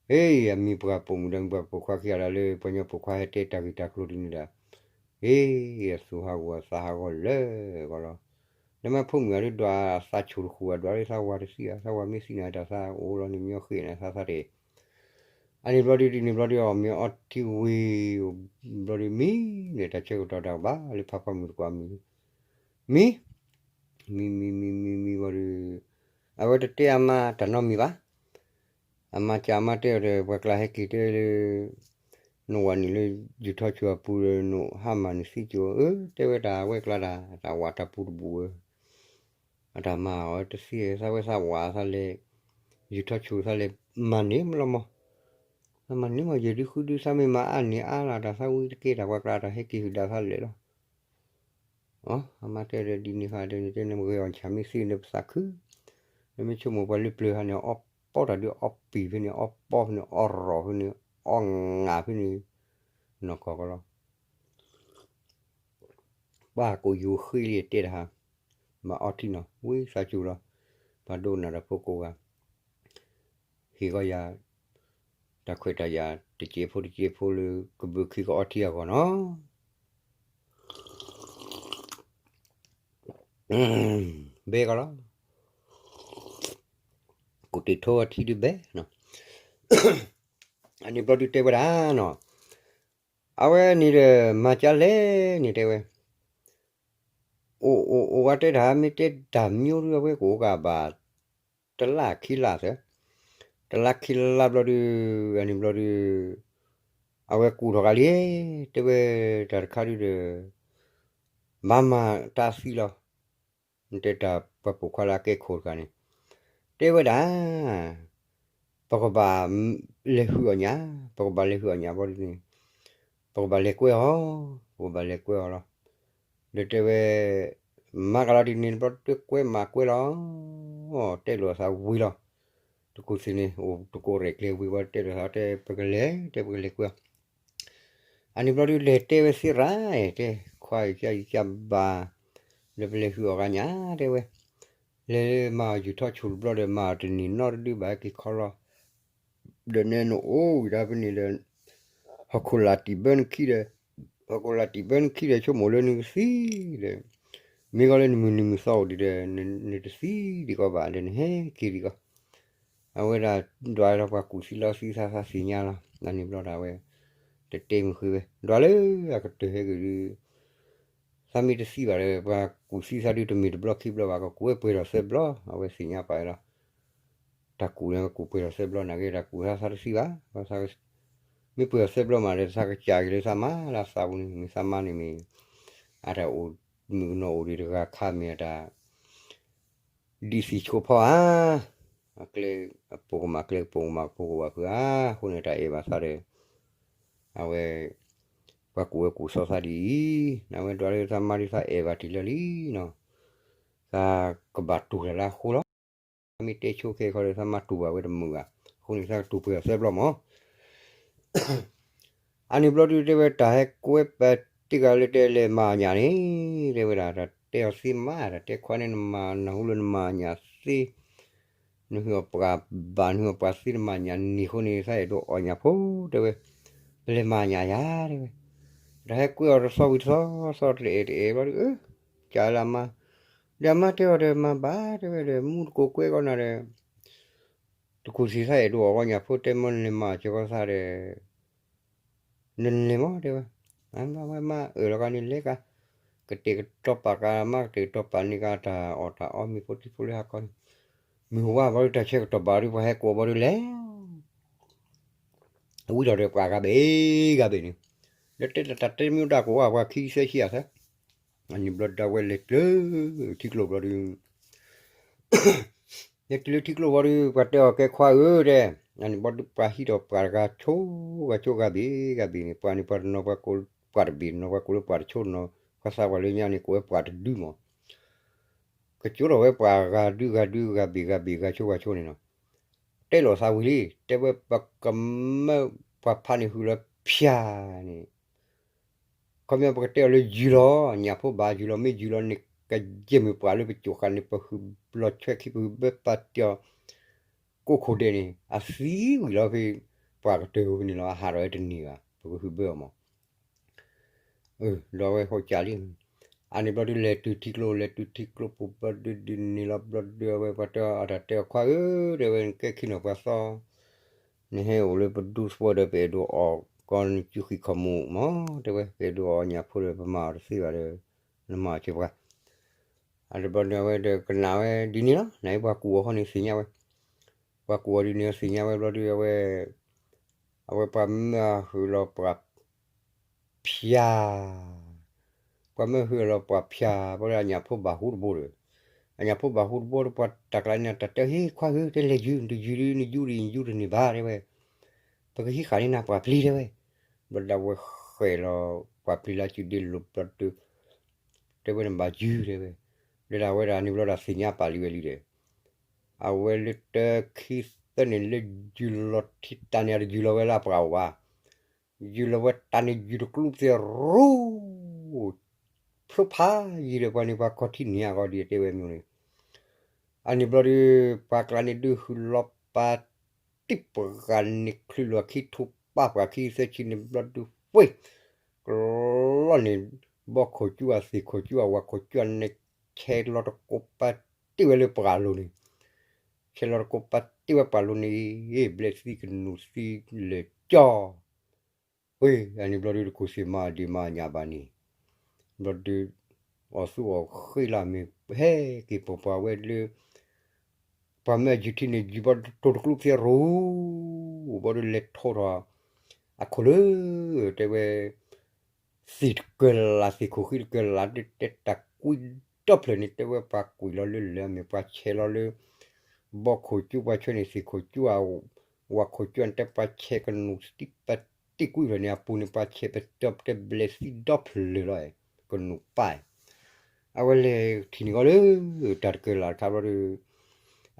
အ့ အမံၤပှၤပိာ်မုၣ်ဒီးမံၤပှၤပိာ်ခွါခံဂၤဒၣ်လၢ ပှၤကညီပိာ်ခွါဟဲတဲတၢ်ဂ့ၢ်တၢ်ကျိၤဒ်န့ၣ်ဒီး အ့ အသူၣ်ဟးဂီၤအသးဟးဂီၤလၢာ်ဂီၤလီၤ. တမ့ၢ်ဖိမုၣ်အဒုးဒွးသးဆိၣ်တဃူၣ်ဘၣ် ဒွးလၢသးဝၤတသံဘၣ် သးဝၤမ့ၢ်သံန့ၣ် တၢ်သးအိၣ်လီၤန့ၣ် မ့ၢ်အီၣ်ဃ့ၣ်န့ၣ် သးသးတ့ၢ် အန့ၣ်ဘျီဒုး ဒ်န့ၣ်ဘျီဒုး အီၣ်မ့ၤအီထံဝံၤ ဘျီဒုးမံန့ၣ် တၢ်ဆၢကတီၢ်တၢ်ဘၣ်လၢဖးဖီမုၣ်တကွၢ်မံၤ မံ မံမံမံမံမံဘျီဒုး အဝဲတတဲအမါတၢ်နီတမံၤဘၣ်. အမါကၢ်အမါတဲအီၤဒီး ပှၤကျါဟဲက့ၤတဲလၢ နဝၤနုာ်လၢယုၢ်ထီၣ်ဆိၣ်အပူၤဒီး နဟါမၢ်နသံကၠိ အၢ တဲဝဲတၢ်ဝဲကျါတၢ် တၢ်ဝၤတၢ်ပူတဘူးဧၢ အတၢ်မၤအီၤတသ့ သးဝဲသးဝၤသးလဲၤ ယုၢ်ထီၣ်ဆိၣ်သးလဲၤမၤန့ၢ်မလီၤမး, သးမၤန့ၢ်မး ယဲၢ်ဒုဃုဒု သးမ့ၢ်မၤအါန့ၢ်အါလီၤ တၢ်သးဝံတက့ၢ် တၢ်ပှၤကျါတၢ်ဟဲက့ၤဟုၣ်ဒၣ်သးလၢာ်လီၤ. အမါတဲဒီးဒ်န့ၣ်ဃီဒီး နတဲနမ့ၢ်ဂ့ၤအီၣ်ဆၣ်မ့ၢ်သ့နပသးခု, နမ့ၢ်ဆိကမိၣ်ပှၤလၢပျၢၤဟးန့ၣ် အီၣ်ပီတၢ်ဒုး အီၣ်ပံာ်ဖဲန့ၣ် အီၣ်ပီဖဲန့ၣ် အီၣ်ရီၣ်ဖဲန့ၣ် အီၣ်ငၢ်ဖဲန့ၣ် နီၢ်ကီၢ်ကီလီၤ. ပှၤကိးယိၤဃ့လံတဲတဟါ, မၤအီထံနီၤ ဝံသးစူၤလီၤ. ပှၤဒိကနၣ်တၢ်ဖိကိးဂၤ, ဟ့ၣ်ဂီၤယၤ တၢ်ခွဲးတၢ်ယာ် တစဲးဖိတစဲးဖိလၢ ကဘုးခံကအီထံအဂီၢ်နီၤ. ဘဲကီလီၤ. ကိးတ့ၢ်ထိအထံဒုးဘဲနီၤ. အန့ၣ်ဘျီဒုးတဲဝဲဒၣ်နီၤ, အဝဲန့ၣ်ဒီး မၤကၢလဲၣ်န့ၣ်တဲဝဲ, အိၣ်အိၣ်အိၣ်ဝဲတဲတၢ် မ့ၢ်တဲတၢ်မံၤဒုး အဝဲကအိၣ်ကဘၣ် တလါခံလါသၢ, တလါခံလါဘျီဒုး အန့ၣ်ဘျီဒုး အဝဲကူၣ်ထီၣ်ကလံ, တဲဝဲတၢ်တခါဒုးဒီး ဘၣ်မၤတၢ်သံလီၤ. နတဲတၢ်ပှၤပိာ်ခွါလၢအကဲခိၣ်တဂၤန့ၣ် တဲဝဲဒၣ် ပကဘၣ်လဲၤဟုၣ်အီၣ်ညၣ်, ပကဘၣ်လဲၤဟုၣ်အီၣ်ညၣ်ဘျီဒုးန့ၣ် ပကဘၣ်လဲၤကွဲအီၤ, ပကဘၣ်လဲၤကွဲအီၤလီၤ. ဒီးတဲဝဲ မၤကလီၤဒ်န့ၣ်ဘျီဒုး ကွဲမၤကွဲလီၤ. တဲလိာ်သးဝံၤလီၤ. တကူၣ်သ့ၣ်န့ၣ် အိၣ်တကိးရဲၣ်ကျဲၤဝံၤဘျီ တဲလိာ်သးတဲ ပကလဲၤ တဲပကလဲၤကွဲအီၤ အန့ၣ်ဘျီဒုး လဲၤတဲဝဲသ့ရၣ် တဲ ခွါအံၤ ကဘၣ် လၢပလဲၤဟုၣ်အီၣ်ဂၤညၣ် တဲဝဲ, လဲၤမၤအီၣ်ယူၢ်ထီၣ်ဆိၣ်တဘျီဒီး မၤအီၣ်တန့ၢ်နီတဒုဘၣ် ဟဲက့ၤခီလီၤ. ဒီးနဲနအိၣ်ဝံၤဒၣ်ဖဲန့ၣ်ဒီး ဟီၣ်ခိၣ်လာ်တံၢ်ဘၢနခံဒီး ဟီၣ်ခိၣ်လာ်တံၢ်ဘၢနခံဒီး ဆိကမိၣ်လၢနကသံဒီး မ့ၢ်ဂီၤလၢနမုၢ်နံၤမုၢ်သီအိၣ်ဒံးဒီး နတသံဒံးကီးဘၣ်ဒီး နဟဲက့ၤဒံးကီး. အဝဲဒၣ်ဒွးလီၤပှၤကူၣ်သံလီသံသးသးသ့ၣ်ညါလီၤ. အန့ၣ်ဘျီဒၣ်ဝဲ တတဲမုာ်ဃုာ်ဝဲ ဒွးလၢအကတၢၢ်ဟဲက့ၤဒုး သးမ့ၢ်တသံဘၣ်ဒီး ပှၤကူၣ်သံသးဒုး တမ့ၢ်တဘျီခံဘျီဘၣ် ကကူၣ်ဝဲပှဲၤထီၣ်သၢဘျီ အဝဲသ့ၣ်ညါပာ်ဝဲလီၤ. တၢ်ကူၣ်န့ၣ်ကကူၣ်ပှဲၤထီၣ်သၢဘျီနာ်က့ တၢ်ကူၣ်သးသးတသံဘၣ်. မ့ၢ်ပှဲၤထီၣ်သၢဘျီမးဒီး သးကစၢ်က့ၤလၢသးမါလၢအသးပူၤန့ၣ် မ့ၢ်သးမါန့ၣ်မ့ၢ် အတၢ်အိၣ်မုၣ်ကနီၤအိၣ်ဒံးတဂၤခါ မ့ၢ်အတၢ် ဒ်သံၣ်ဆိဖီဧါ, အကျဲအပိာ်ကမၣ် ကျဲကပိာ်ကမၣ်ကပိာ်ကဝဲၢ်ဖုဧါ, အဃိန့ၣ်တၢ်အဲၣ်ဘၣ်သးဒီး အဝဲ ပှၤကူၣ်ဝဲကူၣ်သီသးဒ်အံၤ, အဝဲဒွးလၢသးမါဒ်သးအဲၣ်ဘၣ်တ့ၢ်လၢလံနီၤ, သးကဘၣ်တူၢ်တၢ်လၢအဃိလီၤ. မ့ၢ်တဲဆိခဲခီဒီး သးမါတူၢ်ဘၣ်ဝဲတမုာ်ဘၣ်, အဃိန့ၣ်သးကတူၢ်ပှဲၤအီၤသၢဘျီမး အန့ၣ်ဘျီဒုးတဲဝဲ တၢ်ဟဲကွဲပတ့ၢ်ဂၤလၢတဲလဲၤမၤညၣ်န့ၣ် တဲဝဲဒၣ် တၢ်တဲအီၤသ့မး တၢ်တဲခွါန့ၣ် နမၤနၢ်ဟူလၢနမၤညၣ်သ့, နဟုၣ်အီၣ်ပှၤဘၣ် နဟုၣ်အီၣ်ပှၤသ့ နမၤညၣ်န့ၢ်အဃိန့ၣ် သးအဲၣ်ဒိးအီၣ်ညၣ်ဖိ တဲဝဲ, ပလဲၤမၤညၣ်ယၤ တဲဝဲ, တၢ်ဟဲကွဲအီၤတသီဝံၤတသီ သီတအဲၣ်တအဲၣ်ဘျီဒုး အၢ ကၢ်လၢအမါ, ဒီးအမါတဲအီၤဒီး မၤဘၣ် တဲဝဲဒီး မူတကိးကွဲကီးနၤဒီး တကူၣ်သံသးအဲၣ်ဒိးအီၣ်ဝဲညၣ်ဖိ တဲမ့ၢ်နလဲၤမၤစၢၤကီးသးဒီး နလဲၤမး တဲဝဲ, အဝဲမါအၢၣ်လီၤကန့ၣ်လဲၤကါ, ကတဲာ်ကတီၤပာ်ကါ မါကတဲာ်ကတီၤပာ်န့ၢ်ကါတၢ်အီၣ်တၢ်အီမ့ၢ်ဖိထံဖိလၢဟါခီန့ၣ်, မုၢ်ဝါဘျီဒုး တၢ်ဆၢကတီၢ်ဘၣ်ဒုး ပှၤဟဲကိးဘျီဒုးလဲၤ ဝံထီၣ်ဒီးပှၤဂၤဘ့ၣ်ဂၤဘ့ၣ်န့ၣ်, ဒီးတဲတၢ်တဲမ့ၢ်အိၣ်ဒၣ်ကိးဝဲပှၤခံဆံသၢဆံယဲၢ်သၢ, အန့ၣ်ဘျီဒၣ်ဝဲလဲၤကျၢၤထံကျိဘျီဒုး လဲၤတုၤလၢထံကျိဘျီဒုး ပှၤတဲအီၤကဲခွါဧၢတဲ, အန့ၣ်ဘျီဒုးပှၤဟံးထီၣ်ပှၤတဂၤဆိဂၤဆိဂၤဘ့ၣ်ဂၤဘ့ၣ်န့ၣ် ပှၤန့ၣ်ပှၤတနီၤပှၤကိးပှၤတဘ့ၣ်တနီၤ ပှၤကိးလၢပှၤတဆိတနီၤ ပှၤသးပှၢ်လၢညါန့ၣ် ကိးဝဲပှၤတဒုမး, ကကၠိထီၣ်ဝဲပှၤဂၤဒုဂၤဒုဂၤဘ့ၣ်ဂၤဘ့ၣ်ဂၤဆိဂၤဆိန့ၣ်နီၤ, တဲလိာ်သးဝံၤလံ တဲဝဲပကမၢပှၤဖးန့ၣ်ဟုၣ်လီၤဖၠၣ်န့ၣ် ခီပညီပကတဲအီၤလၢယုၢ်လီၤ ညၣ်ဖိဘၣ်ယုၢ်လီၤ မ့ၢ်ယုၢ်လီၤန့ၣ် ကယဲၢ်မုၢ်ပှၢ်လၢပကိာ်ဃာ်န့ၣ် ပဟုၣ်လီၤဆွဲခံ ပဟုၣ်ဘၢပာ်တ့ၢ်အီၤ ကိးခိၣ်ဒဲးန့ၣ် အသံဝံၤလီၤဖဲ ပှၤကတၢၢ်ဖဲန့ၣ်လီၤ အဟးထီၣ်ဝဲတန့ၢ်ဘၣ် ပကဟုၣ်ဘၢအီၤမး ဒီးအဝဲဟီၣ်ကၢ်လံ, အန့ၣ်ဘျီဒုးလဲၤတုၤထံကျိ လဲၤတုၤထံကျိပူၤဘျီဒုးဒ်န့ၣ်လီၤ ဘျီဒုးအဝဲပှၤတဲအတၢ်တဲအီၤခွါဧၢ တဲဝဲ နကဲခံနီၤပှၤသီ နဟဲအိၣ်လၢပဒူသဝီဒီး ပအဲၣ်ဒိးအီၣ်ကီနစုဃံးခီၣ်မူးမး တဲဝဲ ပအဲၣ်ဒိးအီၣ်ညၣ်ဖိဒီး ပမၤအီၤတသ့ဘၣ်ဒီး နမၤအီၤက့ၤပှၤ အတဘျီဒုးအဝဲဒီးကနၣ်ဝဲဒ်န့ၣ်လီၤ နပှၤကူၣ်အီၤဃီန့ၣ်သ့ၣ်ညါဝဲ ပှၤကူၣ်အီၤဒ်န့ၣ်သ့ၣ်ညါဝဲဘျီဒုးအဝဲ အဝဲပှၤမၢအဟုးလီၤပှၤဖၠၣ် ပှၤမၢဟုးလီၤပှၤဖၠၣ် ဘျီဒုးအညၣ်ဖိဘၣ်ဟူတဘိဒီး အညၣ်ဖိဘၣ်ဟူတဘိဒီး ပှၤတၢ်ကျါန့ၣ် တၢ်တဲဟ့ၣ်ခွါဧၢ တဲလဲၤယုၤ နတယုၤဒ် နယူဒ် နယူတန့ၢ်ဘၣ် တဲဝဲ ပကဟံးဃာ်န့ၢ်နၤပှၤပျံၤ တဲဝဲ ဘျီဒုးအဝဲဃဲၤလီၤ ပှၤပျံၤလၢစုဒ့လိၤဘျီဒုး တဲဝဲနဘၣ်ယုၤ တဲဝဲ ဒီးဒၣ်ဝဲဒၣ်န့ၣ်ဘျီဒုးသ့ၣ်ညါပာ်လံဝဲလံဒီး အဝဲလၢတၢခံသၢန့ၣ်လၢယုၤလီၤထံတၢ်န့ၣ် အတယုၤလီၤဝဲလၢအပှၤအိၣ်ဘၣ် ယုၤလီၤဝဲတၢ်န့ၣ်ယုၤတကျူၣ်သ့ၣ်ရူ ဖျိဖးယံၤဒီးပှၤန့ၣ်ပှၤခီထံန့ၣ်အဂီၢ်ဒ်တဲဝဲမ့ၢ်န့ၣ် အန့ၣ်ဘျီဒုး ပှၤကျါန့ၣ်ဒုးဟုးလီၤပာ်တံၢ်ပှၤန့ၣ် ချုးလီၤခံထူပာ်ပှၤခံသၢဆံန့ၣ်ဘျီဒုး ပှ့ၤ ကလီန့ၣ် ဘီခိၣ်ကၠူအသ့ၣ်ခိၣ်ကၠူအဝၤခိၣ်ကၠူအန့ၣ် ဆဲးလီၤတကိးပာ်တံၢ်ဝဲလၢပှၢ်လိၤန့ၣ် ဆဲးလီၤတကိးပာ်တံၢ်ဝဲပှၢ်လိၤန့ၣ် ဘျဲၣ်သံကနူၣ်သံလၢာ်ကၠီ ပှ့ၤ အန့ၣ်ဘျီဒုးတကူၣ်သ့ၣ်မၤအဒံးမၤညၣ်ဘၣ်န့ၣ် ဘျီဒုး အီၣ်သူအီၣ်ဃ့လၢမ့ၢ်ဟဲက့ၤပှၤပှၤဝဲလၢ ပှၤမၢအယုၤထံန့ၣ် ယုၤဘျီဒုးတိၤတကျူၣ်သ့ၣ်ရူ ဘျီဒုးလဲၤထိးထီၣ် အခိၣ်လၢ တဲဝဲ သ့ၣ်တကၢၤလး သ့ၣ်ခိၣ်ဃံတကၢၤလး ဒုးတဲတၢ်ကွံဒီဖျၢၣ်န့ၣ် တဲဝဲပှၤကွံာ်လီၤလၢလၢအမ့ၢ်ပှၤဆဲးလီၤလၢ ဘီခိၣ်ကၠူပှၤဆဲးန့ၣ် သ့ၣ်ခိၣ်ကၠူအဝၤခိၣ်ကၠူန့ၣ် တဲပှၤဆဲးကနူၣ်သံပတံၢ်ကွံဖျၢၣ်န့ၣ် အပူၤန့ၣ် ပှၤဆဲးပတီၢ်တဲဘျဲၣ်သံဒီဖျၢၣ်လီၤ ကနူၣ်ပၢ် အဝဲလဲၤထံၣ်န့ၢ်ကီးလၢ တၢ်တကၢၤလးတခါဘျီဒုး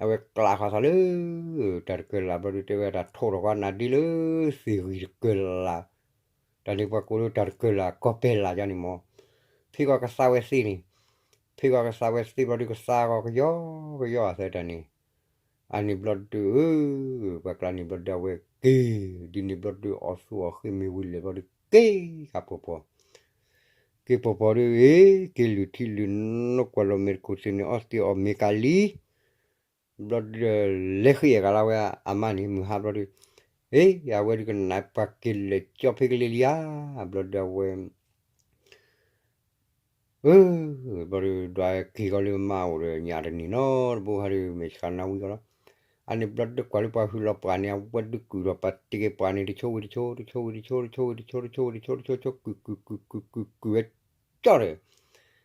အဝဲကျးဃီသးလၢ တၢ်တကၢၤလးဘျီဒုး တဲဝဲတၢ်ထိးထီၣ်ဃီနၤဒ့လၢ သ့ၣ်ဂံၢ်တကၢၤလး တၢ်န့ၣ်ပှၤကိးလၢတၢ်တကၢၤလး ကီၢ်ပဲလးယါန့ၣ်မး ဖဲကီးကသါဝဲသ့န့ၣ် ဖဲကီးကသါဝဲသ့ဘျီဒုး ကသါကီးကယီကယီအသးတၢ်န့ၣ် အန့ၣ်ဘျီဒုး ပှၤကျါန့ၣ်ဘျီဒုး အဝဲက့ၤ ဒ်န့ၣ်ဘျီဒုး အီၣ်သူအီၣ်ဃ့မ့ၢ်ဝံၤလဲၣ်ဘျီဒုး က့ၤကပှီၤပှီၤ က့ၤပှီၤပှီၤဒုး က့ၤလုၢ်ထံလုၢ်နိကွၢ်လီၤမဲာ်တခိၣ်သ့ၣ်န့ၣ် အီသံးအီၣ်မ့ၤကၤလံ ဘျီဒုး လဲၤဃ့အဲၣ်ကလါဝဲအမါန့ၣ် မုၢ်ဟါဘျီဒုး အ့ အဝဲဒုးကနၣ်ပှၤက့ၤလဲၤကၠီဖဲကလံၤလံဧါ ဘျီဒုးအဝဲ အၢ ဘျီဒုး ဒွးက့ၤကီးလၢမါအိၣ်ဒီးညၣ်တနံၤနီတဘိဟါဒုး မဲာ်ဆှးနါဝံၤကီးလီၤ. အန့ၣ်ဘျီဒုးကွၢ်လၢပှၤဟုးလီၤပှၢ်န့ၣ် အဝဲဒုးကုၢ်ထီၣ်ပာ်တ့ၢ်က့ၤပှၢ်န့ၣ် တဆိဝံၤတဆိ တဆိဝံၤတဆိ တဆိဝံၤတဆိ တဆိဝံၤတဆိ တဆိ တဆိ ကုၢ်ကုၢ်ကုၢ်ကုၢ်ကုၢ်ကုၢ်ဝဲကၠီ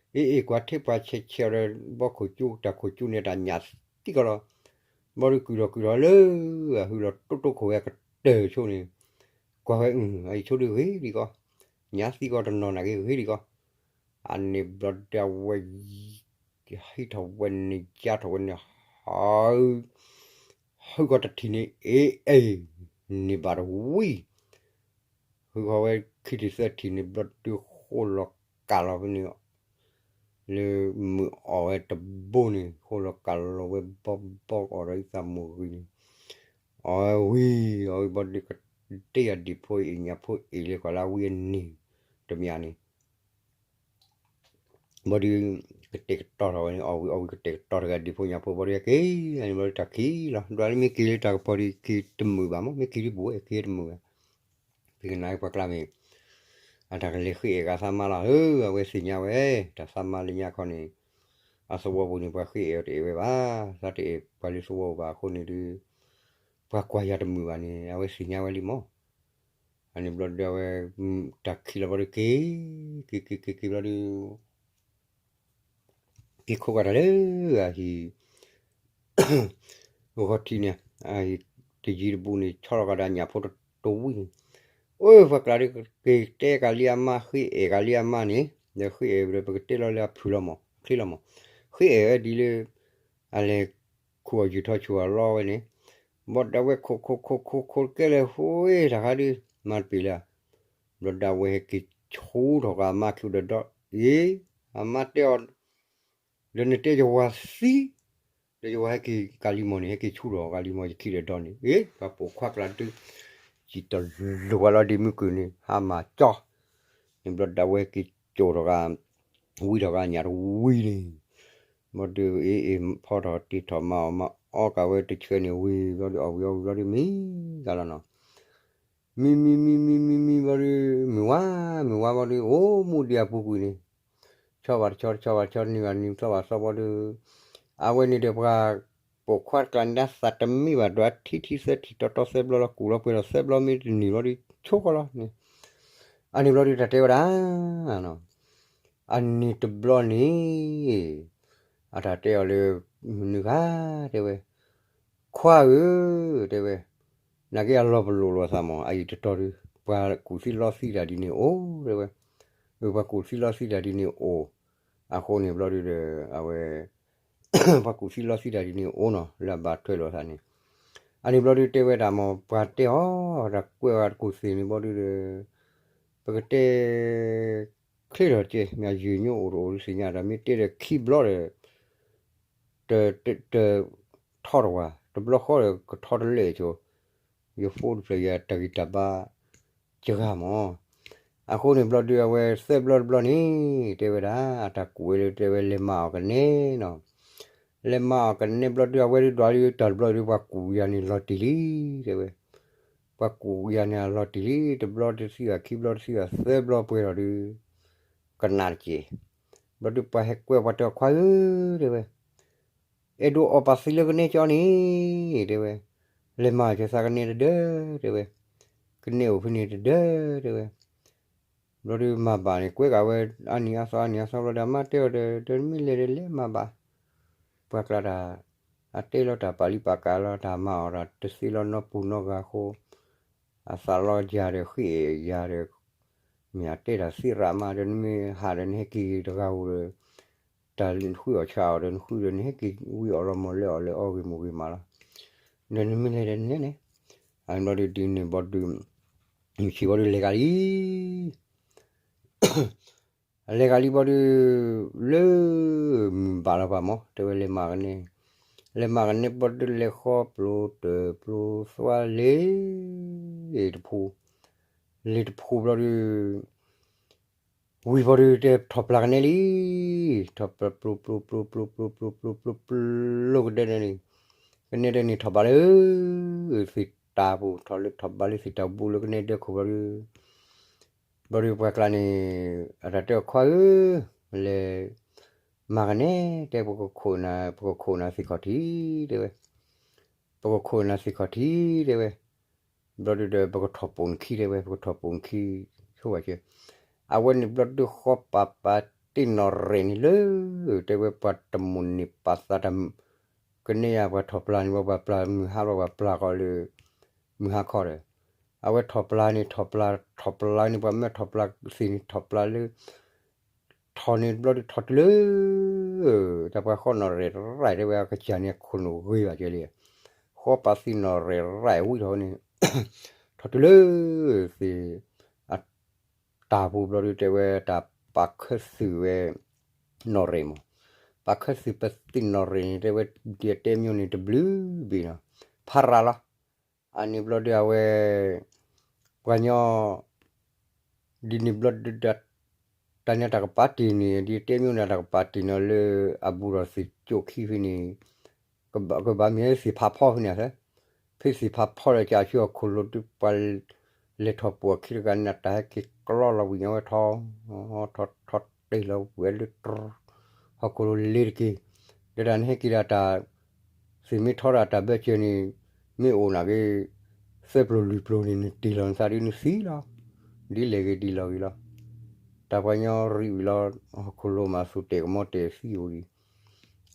ဒီး အ့ၣ်အ့ၣ် ကွၢ်ထဲပှၤဆဲးဆဲးအီၤဒီး ဘီခိၣ်ကၠူတၢ်ခိၣ်ကၠူန့ၣ် တၢ်ညၣ်သံကီးလီၤ. ဘျီဒုးကုၢ်ထီၣ်ကုၢ်ထီၣ်လၢ အဟုးလီၤတိတိခိၣ်ဝဲအကတၢၢ်ဆိန့ၣ် ကွၢ်ဝဲ အအံၤဆိဒုးဂ့ၤဒံးကီး, ညၣ်သံကီးတနီၤနာ်က့ဂ့ၤဒံးကီး. အန့ၣ်ဘျီဒုးအဝဲ ဟံးထီၣ်ဝဲန့ၣ် ယါထီၣ်ဝဲန့ၣ် ဟု ဟုကီးတထံၣ်န့ၣ် အ့ၣ်အ့ၣ် န့ၢ်ဘၣ်တဝံၤ ဟုဃီဝဲခံထံၣ်သၢထံၣ်န့ၣ် ဘျီဒုးဃိလီၤကးလီၤဖဲန့ၣ် လၢမုၢ်အီၣ်ဝဲတဘိန့ၣ် ဃိလီၤကးလီၤဝဲဘီဘီအီၣ်ဒီးအံသးမိၢ်ဂံၤန့ၣ် အီၣ်ဝဲဝံၤ အီၣ်ဝံၤဘျီဒုးကတဲအီၤဒံၣ်ဖိအံၤညၣ်ဖိအ့ၣ်လၢကီၢ်လၢဝံအန့ၣ် တမံၤန့ၣ် ဘျီဒုး ကတဲာ်ကတီၤထီၣ်ဝဲန့ၣ် အီၣ်ဝံၤအီၣ်ဝံၤကတဲာ်ကတီၤတဂၤဒံၣ်ဖိညၣ်ဖိဘျီဒုးက့ၤ အန့ၣ်ဘျီဒုးတၢ်ခံးလီၤ ဒွးလၢမ့ၢ်က့ၤလၢတၢ်ကပီၤဒုးက့ၤတမုာ်ဘၣ်မး မ့ၢ်က့ၤလၢဘူးဝဲက့ၤတမုာ်ဘၣ် ဖဲကနၣ်ပှၤကျါမ့ၢ် အတၢ်ကလဲၤဃ့အဲၣ်ဂၤသးမါလီၤ အဝဲသ့ၣ်ညါဝဲ တၢ်သးမါလၢညါခီန့ၣ် အသဝီပူၤန့ၣ် ပှၤဃ့အဲၣ်အီၤတအဲၣ်ဝဲဘၣ် သးတအဲၣ်ပှၤလၢသဝီပူၤဘၣ်အဃိန့ၣ်ဒုး ပှၤကွၢ်ယၤတမုာ်ဘၣ်န့ၣ် အဝဲသ့ၣ်ညါဝဲလံမး အန့ၣ်ဘျီဒုးအဝဲ တၢ်ခံးလီၤဘျီဒုးက့ၤ က့ၤက့ၤက့ၤက့ၤဘျီဒုး က့ၤခိးကီးတၢ်လၢအဟံၣ် ဂီၤထံးန့ၣ် အဟံၣ်တယံၤတဘူးန့ၣ် ဆီလီၤကဒီးညၣ်ဖိတဝံၤန့ၣ် အိၣ်ပှၤကျါဒုးက့ၤတဲကၤလံအမါ ဃ့အဲၣ်ကၤလံအမါန့ၣ် ဒီးဃ့အဲၣ်ဒီးပကတဲလီၤလၢအဖုၣ်လီၤမး ချ့လီၤမး ဃ့အဲၣ်ဝဲဒ်လၢ အလဲၤခူၣ်အီၣ်ယူၢ်ထီၣ်ဆူၣ်အီၣ်လီဝဲန့ၣ် ဘၣ်ဒၣ်ဝဲခိၣ်ခိၣ်ခိၣ်ခိၣ်ခိၣ်ကဲလဲၣ် ဟူဝဲတၢ်ခါဒုး မၤတပ့ၤလၢ ဘျီဒၣ်ဝဲဟဲက့ၤဆူထီၣ်ကအမါခံဒီးဒီး အ့ အမါတဲအီၤ ဒီးနတဲယဝၤသံ ဒီးယဝၤဟဲက့ၤကၤလံမီၢ်န့ၣ် ဟဲက့ၤဆူထီၣ်ကၤလံမီၢ်ယခံဒီးဒီးန့ၣ် အ့ ပှၤပိာ်ခွါကျါဒုး စံၣ်တလူၤဝဲလီၤဒ်မုၢ်ကုၢ်န့ၣ် ဟါမၢ်ကၠီ န့ၣ်ဘျီဒၣ်ဝဲဟဲက့ၤစိာ်ထီၣ်က ဝံထီၣ်ကညးတဝံၤန့ၣ်, ဘျီဒုးအ့ၣ်အ့ၣ်ဖီထီၣ်တ့ၢ်ထီၣ်မၤအီၣ်မၤအီကးဝဲတဆၢန့ၣ် ဝံၤဘျီဒုးအီၣ်ဝံၤအီၣ်ဝံၤဘျီဒုးမံကလီၤနီၤ. မံမံမံမံမံမံဘျီဒုး မုၢ်ဝါ မုၢ်ဝါဘျီဒုး အိၣ်မူဒံးအပူၤကွံာ်န့ၣ်, ဆီဘၣ်တဆီ တဆီဘၣ်တဆီ နံၤဘၣ်နံၤ သီဘၣ်သီဘျီဒုး, အဝဲန့ၣ်ဒီးပှၤ ပိာ်ခွါတကျါန့ၣ် အသးတမံဘၣ်ဒီး အထံထံသၢထံၣ်တီတီသၢဘျီလီၤ ကူၣ်လီၤပှဲၤလီၤသၢဘျီမ့ၢ်တန့ၢ်ဘျီဒုး ဆိကီလီၤန့ၣ်, အန့ၣ်ဘျီဒုးတၢ်တဲဝဲဒၣ် အန့ၣ်တဘျီန့ၣ် အတၢ်တဲအီၤလၢ မနုၤဂၤ တဲဝဲ, ခွါဧၢ, တဲဝဲ, နာ်က့အလီၤပလိာ်လိာ်သးမး အအံၤတတီၤဒုး ပှၤကူၣ်သံလီသံတၢ်ဒ်န့ၣ်အိၣ် တဲဝဲ, ပှၤကူၣ်သံလီသံတၢ်ဒ်န့ၣ်အိၣ်, အဃိန့ၣ်ဘျီဒုးဒီး အဝဲ ပှၤကူၣ်သံလီသံတၢ်ဒ်န့ၣ်အိၣ်နီၤ လၢအဘၣ်ထွဲလိာ်သးန့ၣ်, အန့ၣ်ဘျီဒုးတဲဝဲဒၣ်မး ပှၤတဲအီၤ တၢ်ကွဲးဝဲတကူၣ်သ့ၣ်န့ၣ်ဘျီဒုးဒီး ပကတဲ ချ့ထီၣ်ကဲ မ့ၢ်ယုၢ်ညိအိၣ်တအိၣ်သ့ၣ်ညါဒီး မ့ၢ်တဲဒီးခံဘျီဒီး တ ထီတဝၤ တဘျီဃီဒီးကထီတလဲၣ်ဆိ, ယဖိတဖျၢၣ်ယၤတၢ်ဂံၢ်တၢ်ဘါ စှၤမး, အဃိန့ၣ်ဘျီဒုးအဝဲသၢဘျီတဘျီန့ၣ် တဲဝဲဒၣ် အတၢ်ကူၣ်ဝဲလၢတဲဝဲလဲၤမၤအီၣ်ကနဲနီၤ, လဲၤမၤအီၣ်ကနဲဘျီဒုး အဝဲဒုးဒွးလၢတၢ်တဘျီဒုး ပှၤကူၣ်ယၤန့ၣ်လီၤတံၢ်လံ တဲဝဲ, ပှၤကူၣ်ယၤန့ၣ်အလီၤတံၢ်လံ တဘျီတသံဘၣ်ခံဘျီတသံဘၣ်သၢဘျီပှဲၤထီၣ်ဒုး ကနၣ်တက့ၢ်, ဘျီဒုးပှၤဟဲကွဲပှၤတဲအီၤခွါဧၢ တဲဝဲ, အဲၣ်ဒိးအီၣ်ပာ်သံလၢကနဲကၠီန့ၣ် တဲဝဲ, လဲၤမၤကသးကနဲတဒၢ တဲဝဲ, ကနဲအိၣ်ဖဲန့ၣ်တဒၢ တဲဝဲ, ဘျီဒုးမၤဘၣ်န့ၣ် ကွဲးကးဝဲ အါနံၤအါသီအါနံၤအါသီဘျီဒီး အမါတဲအီၤဒီး တမ့ၢ်လဲၤဒီးလဲၤမၤဘၣ်, ပှၤကျါတၢ် အတဲလီၤတၢ်ပာ်လံပာ်ကးလီၤတၢ်မၤအီၣ်တၢ်တသ့လီၤနီပူၤနီဂၤအဃိ, အသးလီၤယၤဒီးဃ့ၢ်ယၤဒီး မ့ၢ်အတဲတၢ်သ့ရးမးဒီး နမ့ၢ်ဟးဒီးနဟဲက့ၤတဂၤဧိၤဒီး တၢ်ဃုအီၣ်ဆးအီၣ်ဒီး နဃုဒီးနဟဲက့ၤဝံအီၣ်လီၤမီၢ်လဲအီၣ်လဲအီဂ့ၤမူဂ့ၤမးလီၤ, ဒီးနမ့ၢ်လဲၤဒီးနလဲၤန့ၣ်, အဘျီဒုးဒ်န့ၣ်ဘျီဒုး မုၢ်ဆ့ၣ်ဘျီဒုးလဲၤကလံ လဲၤကလံဘျီဒုး လၢ မုၢ်ဘၣ်လီၤပှၤမး တဲဝဲလဲၤမၤကနဲ, လဲၤမၤကနဲဘျီဒုးလဲၤဃီပျိတၢၢ်ပျိသွါလ့ၤတဖူ, လ့ၤတဖူဘျီဒုး ဝံၤဘျီဒုးတဲထီၣ်ပျၢ်ကနဲလံ, ထီၣ်ပျၢ်ပျိပျိပျိပျိပျိပျိပျိပျိပျိကဒဲဒဲန့ၣ်, ကနဲဒဲန့ၣ်ထီၣ်ဘးလၢ သ့ၣ်တၢ်ပူၤ ထီၣ်လၢထီၣ်ဘးလၢသ့ၣ်တၢ်ပူၤလၢကနဲဒဲခိၣ်ဘျီဒုး ဘျီဒုးပှၤကျါန့ၣ် အတၢ်တဲအီၤခွါဧၢ, လဲၤ မၤကနဲ တဲ ပကခိၣ်နၤ ပကခိၣ်နၤသ့ၣ်ခီၣ်ထံး တဲဝဲ, ပကခိၣ်နၤသ့ၣ်ခီၣ်ထံး တဲဝဲ, ဘျီဒုးဒီး ပကထီၣ်ပိာ်နခံ တဲဝဲ ပကထီၣ်ပိာ်နခံ ဆိဘၣ်ကဲ, အဝဲန့ၣ်ဘျီဒုးဃီပာ်ပာ်တ့ၢ်နီၢ်ရဲၣ်န့ၣ်လၢ တဲဝဲပှၤတမိၢ်န့ၢ်ပာ်သးတၢ် ကနဲယၤပှၤထီၣ်ပျၢ်န့ၣ် ပှၤပျၢ်မုၢ်ဟါဘျီ ပှၤပျၢ်ဃီလၢ မုၢ်ဟါခီဒီး အဝဲထီၣ်ပျၢ်န့ၣ် ထီၣ်ပျၢ် ထီၣ်ပျၢ်န့ၣ် ပှၤမၢထီၣ်ပျၢ်သ့ၣ်န့ၣ် ထီၣ်ပျၢ်လၢ ထီၣ်န့ၣ်ဘျီဒုးထီၣ်တုၤလၢ တၢ်ပှၤဃီနီၢ်ရဲၣ်ရဲၣ် တဲဝဲအကစၢ်န့ၣ် အခိၣ်နူာ်ဂ့ၤဘၣ်ကဲလံ, ဃီပာ်သံနီၢ်ရဲၣ်ရဲၣ်ဝံၤထီၣ်န့ၣ် ထီၣ်တုၤလၢ သ့ၣ် အတၢ်ပူၤဘျီဒုးတဲဝဲ တၢ်ပာ်ခၢသုးဝဲ နီၢ်ရဲၣ်မး, ပာ်ခၢသုးပသံၣ်နီၢ်ရဲၣ်န့ၣ် တဲဝဲ ဒ်အတဲမိၣ်န့ၣ်တဘျုးဘ့ၣ်နီၤ, ဖးရၤလီၤ, အန့ၣ်ဘျီဒုးအဝဲ ပှၤညီ ဒ်န့ၣ်ဘျီဒုး တၢ်န့ၣ်တၢ်ကပာ်တ့ၢ်န့ၣ် ဒ်တဲမိၣ်န့ၣ် တၢ်ကပာ်တ့ၢ်နီၤလၢ အဘူးဒီးသ့ၣ်ကၠိခံဖဲန့ၣ် ကဘၣ်မ့ၢ်သ့ၣ်ဖးဖီဖဲန့ၣ်, ဖဲသ့ၣ်ဖးဖီဒီး ကၢ်ဆူဟီၣ်ခိၣ်လိၤဒုး ပှၤလဲၤထီၣ်ပိာ်အခံတဂၤန့ၣ် တၢ်ဟဲက့ၤကျီလီၤဝံၤညါဝဲထီၣ် ထီၣ်ထီၣ်တ့ၢ်လီၤဝံၤလၢ ဟီၣ်ခိၣ်လိၤလ့ၤတက့ၢ်, ဒီးတၢ်နဟဲက့ၤဒီးတၢ် သ့ၣ်မ့ၢ်ထီဒီးတၢ်ဘၢစၢၤန့ၣ် မ့ၢ်အိၣ်နာ်က့ သၢပျိၤလွံၢ်ပျိၤန့ၣ် နတ့ၢ်လီၤနသးဒုးနသံလီၤ, ဒ်လဲၣ်ဂ့ၤဒ်လီၤဂ့ၤလီၤ, တၢ်ပှၤညီရံးဝံၤလီၤ ဟီၣ်ခိၣ်လိၤမးသူၣ်တဲာ်ကမီၤတဲာ်သံဝံၤလံ,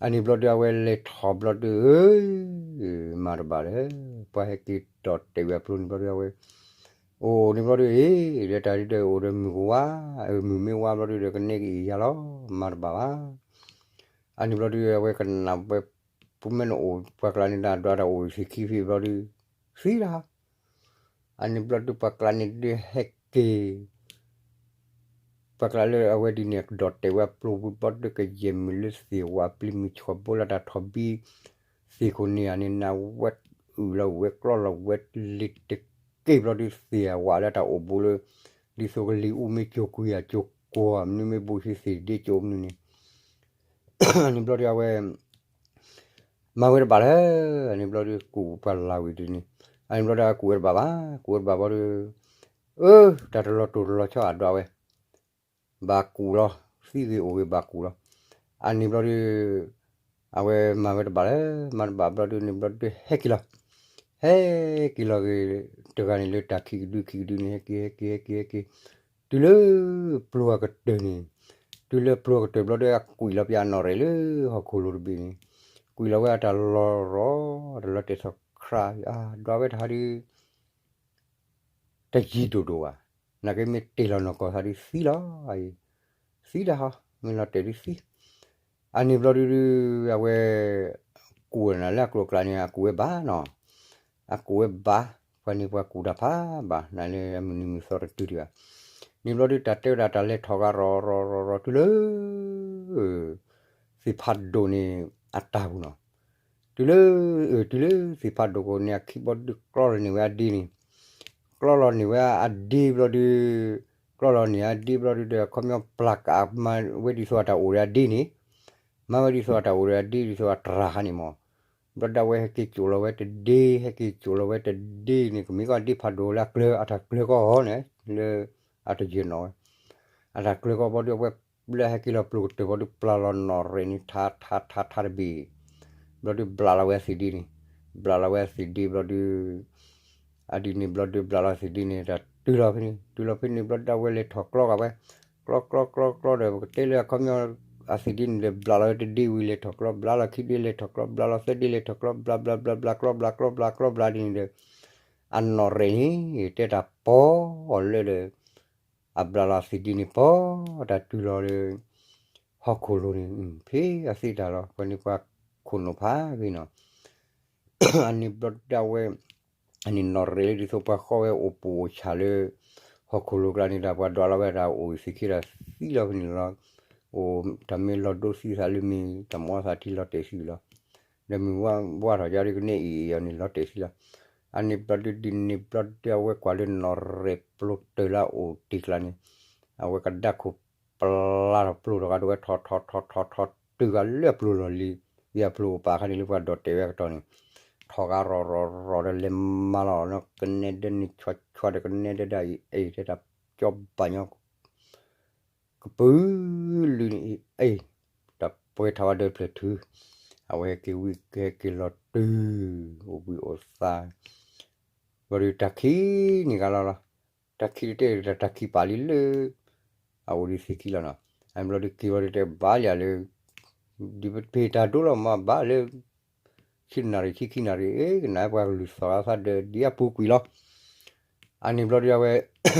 အန့ၣ်ဘျီဒုးအဝဲလဲၤထီၣ်ဘျီဒုး မၤတဘၣ်လၢၤ, ပှၤဟဲက့ၤဒီးတဲာ်ဝဲအပျိၤန့ၣ်ဘျီဒုးအဝဲ အိၣ်န့ၣ်ဘျီဒုး အ့ၣ် ဒီးတၢ်ဒုးဒီးအိၣ်ဒီးမုၢ်ကဝါ, မုၢ်မ့ၢ်ဝါဘျီဒုးဒီး ကနဲက့ၤအံၤယၤလီၤ မၤတဘၣ်ဘၣ်, အန့ၣ်ဘျီဒုးအဝဲကနၣ်ဝဲ ပမ့ၢ်နအိၣ်ပှၤကျါန့ၣ် တၢ်ဒွးတၢ်အိၣ်သ့ၣ်ခံဖဲဘျီဒုး သံလီၤ, အန့ၣ်ဘျီဒုးပှၤကျါန့ၣ်ဒုးဟဲက့ၤ ပှၤကျါလၢအဝဲဒ်န့ၣ် ကဒီးတဲာ်ဝဲအပျိၤဝံၤဘျီဒုး ကယဲၢ်မုၢ်လၢသ့ၣ်ဝးပျံၤမုၢ်ဆီၣ်ဘိလၢတၢ်ထီၣ်ဘံ သ့ၣ်ခိၣ်န့ၣ်ဧါန့ၣ် နဝဲအုၣ်လီၤဝဲကျီလီၤဝဲလ့ၤတက့ၢ်ဘျီဒုး သ့ၣ်အဝးလၢတၢ်အိၣ်ဘူးလၢ ဒ်သိးကလံၤအူမ့ၢ်ကၠိၤကွံာ်ဧါကၠိၤ မနုၤမ့ၢ်ဘိၣ်ဆံသ့ၣ်ဒ့ကၠိမနုၤန့ၣ် န့ၣ်ဘျီဒီးအဝဲ မၤဝဲတဘၣ်လၢ န့ၣ်ဘျီဒီးကူၣ်ပှၤလၢ်ဝံၤဒ်န့ၣ် အန့ၣ်ဘျီဒီးကူၣ်ဝဲတဘၣ်ဘၣ် ကူၣ်ဝဲတဘၣ်ဘျီဒီး အၢ တၢ်တလီၤတိၢ်တလီၤဆီအဒွးဝဲ ဘၣ်ကူၣ်လီၤ သံဂ့ၤအိၣ်ဂ့ၤဘၣ်ကူၣ်လီၤ အန့ၣ်ဘျီဒီး အဝဲမၤဝဲတဘၣ်လၢ မၤတဘၣ်ဘျီဒီးန့ၣ်ဘျီဒီးဟဲက့ၤလီၤ ဟဲက့ၤလီၤဂ့ၤ တဂၤန့ၣ်လၢတၢ်ခံးကဒုခံးကဒုန့ၣ် ဟဲက့ၤ ဟဲက့ၤ ဟဲက့ၤ တုၤလၢ ပျိၤအကတၢၢ်န့ၣ် တုၤလၢပျိၤအကတၢၢ်ဘျီဒီး အကွံာ်လီၤပယနီၣ်ရဲၣ်လၢ ဟီၣ်ခိၣ်လိၤတဘ့ၣ်န့ၣ် ကွံာ်လီၤဝဲအတၢ်လီၤရီၤ တလီၤတဲာ်ဆီၣ်ခရၣ် အဒွးဝဲတဟးဒီး တယံၤဒိၣ်ဒိၣ်ဘၣ် နာ်က့မ့ၢ်တ့ၢ်လီၤနီၢ်ကီၢ်သးဒုးသံလီၤ သံတၢ်ဟီ မ့ၢ်လီၤတဲာ်ဒုးသံ အန့ၣ်ဘျီဒုး အဝဲ ကူၣ်နၤလၢအကျိၤအကျဲန့ၣ် အကူၣ်ဝဲဘၣ်နီၤ အကူၣ်ဝဲဘၣ် ပှၤန့ၣ်ပှၤကူၣ်တၢ်ဖးဘၣ် နၤလၢအမုၢ်နံၤမုၢ်သီတတုၤဒံးဘၣ် န့ၣ်ဘျီဒုးတၢ်တဲဝဲဒၣ်တၢ်လဲၤထီၣ်ဂၤရီၤရီၤရီၤရီၤ တုၤလၢ သ့ၣ်ဖးဒိၣ်န့ၣ် အတၢ်ပူၤနီၤ တုၤလၢ အၢ တုၤလၢသ့ၣ်ဖးဒိၣ်ကိးန့ၣ် အခံဘီဒုးကျီလီၤန့ၢ်ဝဲအဒ့န့ၣ် ကျီလီၤန့ၢ်ဝဲအဒ့ဘျီဒုး ကျီလီၤန့ၢ်အဒ့ဘျီဒုးဒီး အခီပညီပျၢ်ကးမၤဝဲဒ်သိးအတၢ်အိၣ်ဒီးအဒ့န့ၣ် မၤဝဲဒ်သိးအတၢ်အိၣ်ဒီးအဒ့ဒ်သိးအတရၢ်ဟးန့ၣ်မး ဘျီဒၣ်ဝဲဟဲက့ၤစိာ်လီၤဝဲတဒ့ ဟဲက့ၤစိာ်လီၤဝဲတဒ့န့ၣ် ကမ့ၢ်ကီၢ်ဒ့ဖးဒိၣ်လၢအကျၢၤ အတၢ်ကျၢၤကီၢ်ဟီန့ၣ် လၢ အတယၢၤနီၣ်ဝဲ အတၢ်ကျၢၤကီၢ်ဘျီဒုးအဝဲ လၢဟဲက့ၤလီၤပျိၤကတၢၢ်ဘျီဒုး ပျၢ်လီၤနီၣ်ရဲၣ်န့ၣ် ထါထါထါထါတဘ့ၣ် ဘျီဒုးဘျးလီၤဝဲအသ့ၣ်ဒ့န့ၣ် ဘျးလီၤဝဲအသ့ၣ်ဒ့ဘျီဒုး အဒ်န့ၣ်ဘျီဒုးဘျးလီၤအသ့ၣ်ဒ့န့ၣ် တၢ်တုၤလီၤဖဲန့ၣ် တုၤလီၤဖဲန့ၣ်ဘျီဒၣ်ဝဲလဲၤထီၣ်ကျီဂာ်ဝဲ ကျီကျီကျီကျီဒီး ပကတဲလၢအခီပညီ အသ့ၣ်ဒ့န့ၣ်ဒီး ဘျးလီၤဝဲတဒ့ဝံၤလဲၤထီၣ်ကျီ ဘျးလီၤခံဒ့လဲၤထီၣ်ကျီ ဘျးလီၤသၢဒ့လဲၤထီၣ်ကျီ ဘျးဘျးဘျးဘျးကျီ ဘျးကျီဘျးကျီဘျးဒ်န့ၣ်ဒီး အနီၣ်ရဲၣ်န့ၣ် တဲတၢ်ပီအီၤလၢဒီး အဘျးလီၤအသ့ၣ်ဒ့န့ၣ်ပီ တၢ်တုၤလီၤဒီး ဟီၣ်ခိၣ်လိၤန့ၣ် ဖဲအသ့တၢ်လီၤ ပှၤန့ၣ်ပှၤခိၣ်နူာ်ဖးဂ့ၤနီၤ အန့ၣ်ဘျီဒၣ်ဝဲ အန့ၣ်နီၣ်ရဲၣ်လၢဒ်သိးပှၤဃီဝဲအိၣ်ပူၤအိၣ်ဆၣ်လၢ ဟီၣ်ခိၣ်လိၤကျါန့ၣ်ဒီး ပှၤဒွးလီၤဝဲဒၣ်အိၣ်သ့ၣ်ခံဒီးသံလီၤဖဲန့ၣ်လီၤ အိၣ်တၢ်မ့ၢ်လီၤဒိသံသးလၢမ့ၢ် တၢ်မၤအီၣ်သးထံလီၤတဲာ်သံလီၤ ဒီးမုၢ်ဝါထီၣ်ယါဒ်ကနဲအံၤအံၤအီၤန့ၣ်လီၤတဲာ်သံလီၤ အန့ၣ်ဘျီဒုးဒ်န့ၣ်ဘျီဒုးအဝဲကွၢ်လၢနီၣ်ရဲၣ်ပျိၤတၢၢ်လၢအအိၣ်တ့ၢ်ကျါန့ၣ် အဝဲကဒါခိၣ်ပျၢ်ထီၣ်ပျိၤထီၣ်ဂၤဒိးဝဲထီၣ်ထီၣ်ထီၣ်ထီၣ်ထီၣ်တုၤဂၤလၢအပျိၤလီၢ်လံၤ ဝံၤအပျိၤအိၣ်ပာ်ခါန့ၣ်လၢပှၤဒိးတဲာ်ဝဲအကတီၢ်န့ၣ် ထီၣ်ဂၤရီၤရီၤရီၤဒီးလဲၤမၤလီၤနီၤ ကနဲဒဲးန့ၣ်ဆီဆီဒီးကနဲဒဲးဒၣ်အံၤ အ့ၣ်တဲတၢ်ကၠီဘၣ်ညီ ကပုာ်လုၢ်န့ၣ်အံၤ အ့ၣ် တၢ်ပှဲၤထီၣ်ဝဲဒီးဖျၢၣ်ထု အဝဲဟဲက့ၤဝံၤကဟဲက့ၤလီၤတုၤ အိၣ်ဘှံးအိၣ်သါ ဘျီဒုးတၢ်ခံးန့ၣ်ဂၤလီၤလီၤ တၢ်ခံးတတဲတၢ်တၢ်ခံးပာ်လံလၢ အအိၣ်ဒံးသ့ၣ်ခံလီၤနီၤ အဘျီဒုးက့ၤဘျီဒုးတဲဘၣ်လံလၢ ဒ်ပဖ့ၣ်တၢ်ဒိလီၤမၤဘၣ်လၢ ဆံနၣ်ရံၣ်ဆံခံနၣ်ရံၣ် အ့ၣ် ကနၣ်ပှၤကလုၢ်သီၣ်ဂၤသးဒီး ဒ်အပူၤကွံာ်လီၤ အန့ၣ်ဘျီဒုးအဝဲ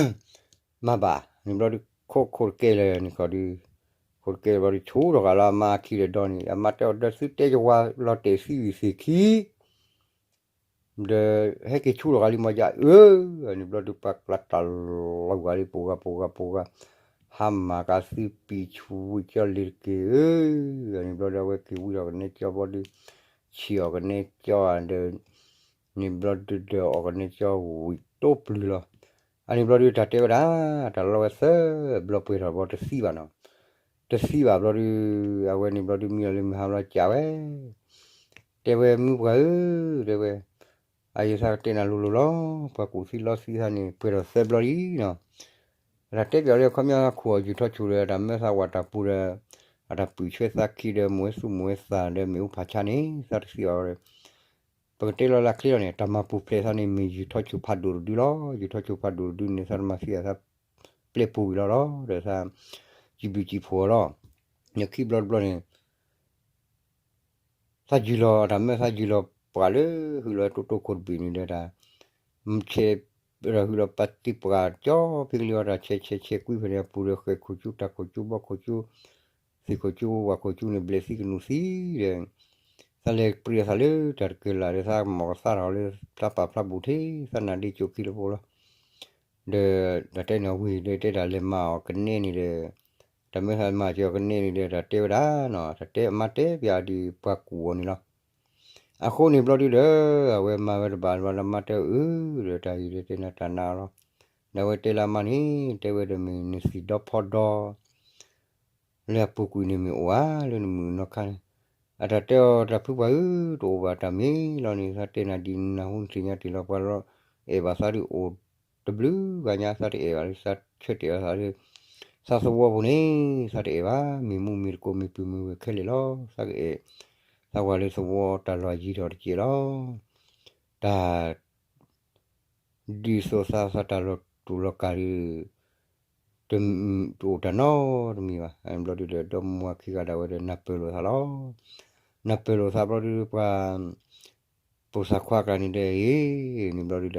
မၤဘၣ် န့ၣ်ဘျီဒုး ခိၣ်ခိၣ်တကဲလၢာ်န့ၣ်ခီဒုး ခိၣ်တကဲလၢာ်ဘျီဒုး ဆူၣ်ထီၣ်ဃာ်လၢအမါအခံဒီးဒီန့ၣ် အမါတဲအီၤဒီးသုတဲယဝၤလီၤတဲာ်သံဝံၤသ့ၣ်ခံ ဒီးဟဲက့ၤဆူၣ်ထီၣ်ဃာ်လံမီၤယါအၢ န့ၣ်ဘျီဒုးပှၤကျါတၢ်လီၤဂာ်လံ ပူၤဂၤပူၤဂၤပူၤဂၤ ဟါမၢ်ကသံပံာ်ဆူၣ်ဝံၤကၠီလ့ၤတက့ၢ်ဧၢ န့ၣ်ဘျီဒုးအဝဲက့ၤဝံၤဒီးကနဲကၠီဘျီဒုး ဆံးအီၣ်ကနဲကၠီဒီး န့ၣ်ဘျီဒုးဒီးအီၣ်ကနဲကၠီဝံၤတိပျုၤလီၤ အန့ၣ်ဘျီဒုးတၢ်တဲဝဲဒၣ် တၢ်လီၤဝဲသၢဘျီပှဲၤထီၣ်ဘျီတသံဘၣ်နီၤ တသံဘၣ်ဘျီဒုး အဝဲန့ၣ်ဘျီဒုးမံလီၤလၢမုၢ်ဟါဘျီကးဝဲ တဲဝဲမုၢ်ပှၢ်ဧၢ တဲဝဲ အယသးကတဲနၤလိၤလိၤလီၤ ပှၤကူၣ်သံလီသံသးန့ၣ် ပှဲၤထီၣ်သၢဘျီလံနီၤ တၢ်တဲပၠးလၢခီပညီ ခိၣ်အီၣ်ယူၢ်ထီၣ်ဆူၣ်ဒီး တၢ်မၢသးဝးတၢ်ပူၤဒီး အတၢ်ပုၢ်ဆွဲသးခံဒီး မိၢ်ဝဲသူၣ်မိၢ်ဝဲသးဒီး မ့ၣ်အူဖးဆါန့ၣ် သးတသံဘၣ်ဝဲဒီး ပကတဲလီၤလၢချ့လီၤန့ၣ် တၢ်မၤပူၤဖျဲးသးန့ၣ် မ့ၢ်ယူၢ်ထီၣ်ဆူၣ်ဖးဒိၣ်တဒုလီၤ ယူၢ်ထီၣ်ဆူၣ်ဖးဒိၣ်တဒုန့ၣ် သးတမၤသံအသးပျဲပူၤဝံၤလီၤလီၤ ဒီးသး စံးဘျုးစံးဖှိၣ်အီၤလီၤ နခံဘျီတဘျီန့ၣ် သးယုၢ်လီၤတၢ်မၢသးယုၢ်လီၤပှၤလၢ ဟုၣ်လီၤတိတိခိၣ်တဘ့ၣ်န့ၣ်ဒီးတၢ် ဆဲး ဒီးဟုၣ်လီၤပာ်တံၢ်ပှၤကၠီဖဲကလံၤအီၤ တၢ်ဆဲးဆဲးဆဲးကွံဖဲန့ၣ် အပူၤဒီးဃဲၤခိၣ်ကၠူ တၢ်ခိၣ်ကၠူ ဘီခိၣ်ကၠူ သ့ၣ်ခိၣ်ကၠူ ဝၣ်ခိၣ်ကၠူန့ၣ် ဘျဲးသံကနူၤသံဒီး သးလဲၤပြံအသးလၢတၢ်တကဲလၢာ်ဒီး သးမီၢ်ကသါထီၣ်လၢ သးပာ်ဖျါဘူးထံ သးနါဒ့ကၠိခံလၢပအိၣ်လီၤ ဒီးတၢ်တဲန့ၣ်ဝံၤဒီး တဲတၢ်လဲၤမၤအီၣ်ကနဲန့ၣ်ဒီး တၢ်မၢသးမၤစၢၤအီၤကနဲန့ၣ်ဒီး တၢ်တဲဝဲဒၣ်နီၤ တၢ်တဲအမါတဲပၠးဒ်ပှၤကူၣ်အီၤန့ၣ်လီၤ. အဃိန့ၣ်ဘျီဒုဒီး အဝဲမၤဝဲတဘၣ်ဘျီဒီး မါတဲအၢ ဒီးတၢ်အံၤဒီးတဲနၤတၢ်နါလီၤ. ဒီးအဝဲတဲလၢအမါန့ၣ် တဲဝဲဒီးမ့ၢ်နသံၣ်ဒီဖီဒီ လၢအပူၤကွံာ်န့ၣ်မ့ၢ်အိၣ်ဧါ လၢနမုၢ်နီၢ်ခါန့ၣ်, အတၢ်တဲအီၤတၢ်ဖုပှၤဧၢ တအိၣ်ဘၣ်တၢ်မ့ၢ်လီၤန့ၣ် သးတဲနၤဒ်နၢ်ဟူနသ့ၣ်ညါတ့ၢ်လီၤ ပှၤလီၤအဲၣ်ဘၣ်သးဒ်အိၣ်တဘျုးဂၤညါ သးတအဲၣ်ဘၣ်လၢသးဆၢတဲာ်အီၤသးလၢ သးသဝီပူၤန့ၣ် သးတအဲၣ်ဘၣ် မ့ၢ်မူမ့ၢ်တကိးမ့ၢ်ပုၢ်မ့ၢ်ဝဲၢ်ခဲလၢာ်လီၤ သးကအဲၣ် သးဝၤလၢသဝီတၢ်လီၢ်ယံၤထီၣ်တက့ၢ်လီၤ. တၢ် ဒ်သိးသးသးတၢ်လီၤတူာ်လီၤကာ်ဒီး တအိၣ်တၢ်နီတမံၤဘၣ်. အန့ၣ်ဘျီဒုဒီး ဒီမါဝၤခံဂၤဒၣ်ဝဲဒီး နၢ်ပၢၢ်လိာ်သးလီၤ. နၢ်ပၢၢ်လိာ်သးဘျီဒု ပှၤ ပိာ်သးခွါကျါန့ၣ်ဒီး အ့ န့ၣ်ဘျီဒုဒီး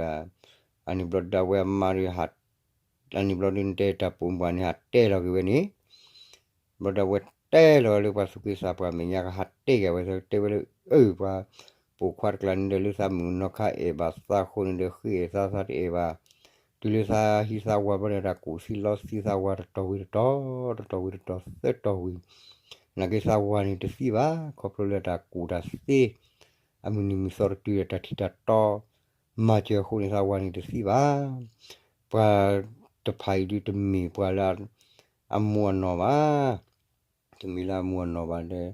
အန့ၣ်ဘျီဒုဒီးဝဲအမါဒီး အန့ၣ်ဘျီဒု နတဲတၢ်ပိာ်မုၣ်ပှၢ်န့ၣ် ဟးတဲလီၤက့ၤဝဲန့ၣ် ဘျီဒုဒီးဝဲတဲလီၤလၢပှၤသူၣ်က့သးပှၢ်မဲာ်ညါကဟးတဲက့ၤဝဲ တဲဝဲလၢ အၢ ပှၤပိာ်ခွါတကျါန့ၣ်ဒီး လၢသးမုၢ်နီၢ်ခါအဲၣ်ဘၣ်သးအဃိန့ၣ်ဒီး ဃ့အဲၣ်သးသးတအဲၣ်ဘၣ်. တုၤလၢသးဟံးသးဝၤဘျီန့ၣ် တၢ်ကူၣ်သံလီသံသးဝၤတတီၤဝံၤတတီၤ, တတီၤဝံၤတတီၤ သၢတီၤဝံၤ နာ်က့သးဝၤန့ၣ်တသံဘၣ် ခီဖျိလၢတၢ်ကူၣ်တၢ်သ့ အမုၢ်နံၤမုၢ်သီတတုၤဒီး တၢ်ထံၣ်တၢ်တီ မၤစၢၤအဃိန့ၣ် သးဝၤန့ၣ်တသံဘၣ်. ပှၤတဖၣ်အံၤဒုတမ့ၢ်ပှၤလၢအမူအနီၢ်ဘၣ်. တမ့ၢ်လၢအမူအနီၢ်ဘၣ်ဒီး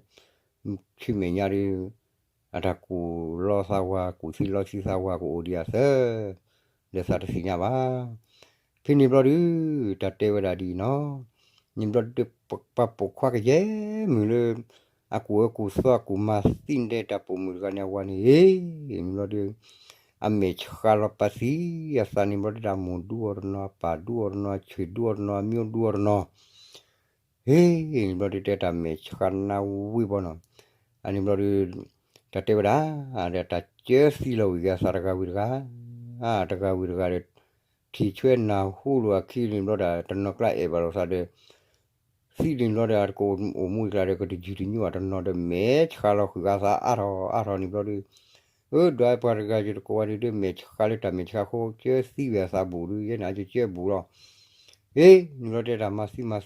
ဆူမဲာ်ညါဒီး အတၢ်ကူၣ်လီသးဝၤ ကူၣ်သံလီသံသးဝၤကအိၣ်ဒံးအသၢ ဒီးသးတသ့ၣ်ညါဘၣ်. ဖဲန့ၣ်ဘျီဒု တၢ်တဲဝဲဒၣ်ဒ်အံၤနီၤ, န့ၣ်ဘျီဒု ပှၤပိာ်ခွါကယဲၢ်မုၢ်လၢ အကူၣ်အၢကူၣ်သီအကူၣ်မၤသံန့ၣ် တၢ်ပိာ်မုၣ်တဂၤန့ၣ် အဝၤန့ၣ် အ့ န့ၣ်ဘျီဒု အမဲာ်ဆှးလီၤပာ်သံအသးန့ၣ်ဘျီဒု တၢ်မိၢ်ဒူအီၤတနီၤ အပၢ်ဒူအီၤတနီၤ အဆွေဒူအီၤတနီၤ အမျိုးဒူအီၤတနီၤ ဟ့ၣ် န့ၣ်ဘျီဒုတဲတၢ်မဲာ်ဆှးနါဝံၤဘီနီၤ, အန့ၣ်ဘျီဒု တၢ်တဲဝဲဒၣ် ဒီးတၢ်ကၢသံလီၤဝံၤက့ၤအသးတဂၤဝံၤတဂၤ, တဂၤဝံၤတဂၤဒီး ထံၣ်ဆွဲနၢ်ဟူလိာ်အခံန့ၣ်ဘျီဒီး တနီၤကျါအဲၣ်ဘၣ်လိာ်သးဒီး သံန့ၣ်ဘျီဒီး အတကအိၣ်မူအကျါဒီး ကတယုၢ်တညိၣ်အတနီၤဒီး မဲာ်ဆှးလီၤဃုာ်ဃာ်သးအါထီၣ်အါထီၣ်န့ၣ်ဘျီဒီး အၢ ဒွးပှၤတဂၤယတကိးဝဲဒုး မဲာ်ဆှးလၢတၢ်မဲာ်ဆှးဃိ ကၢသံဝဲအသးဘူးဒုး ယဲန့ၣ်အကကၢဘူးလီၤ. အ့ န့ၣ်ဘျီတဲတၢ်မၤသံမၤသံမၤသံ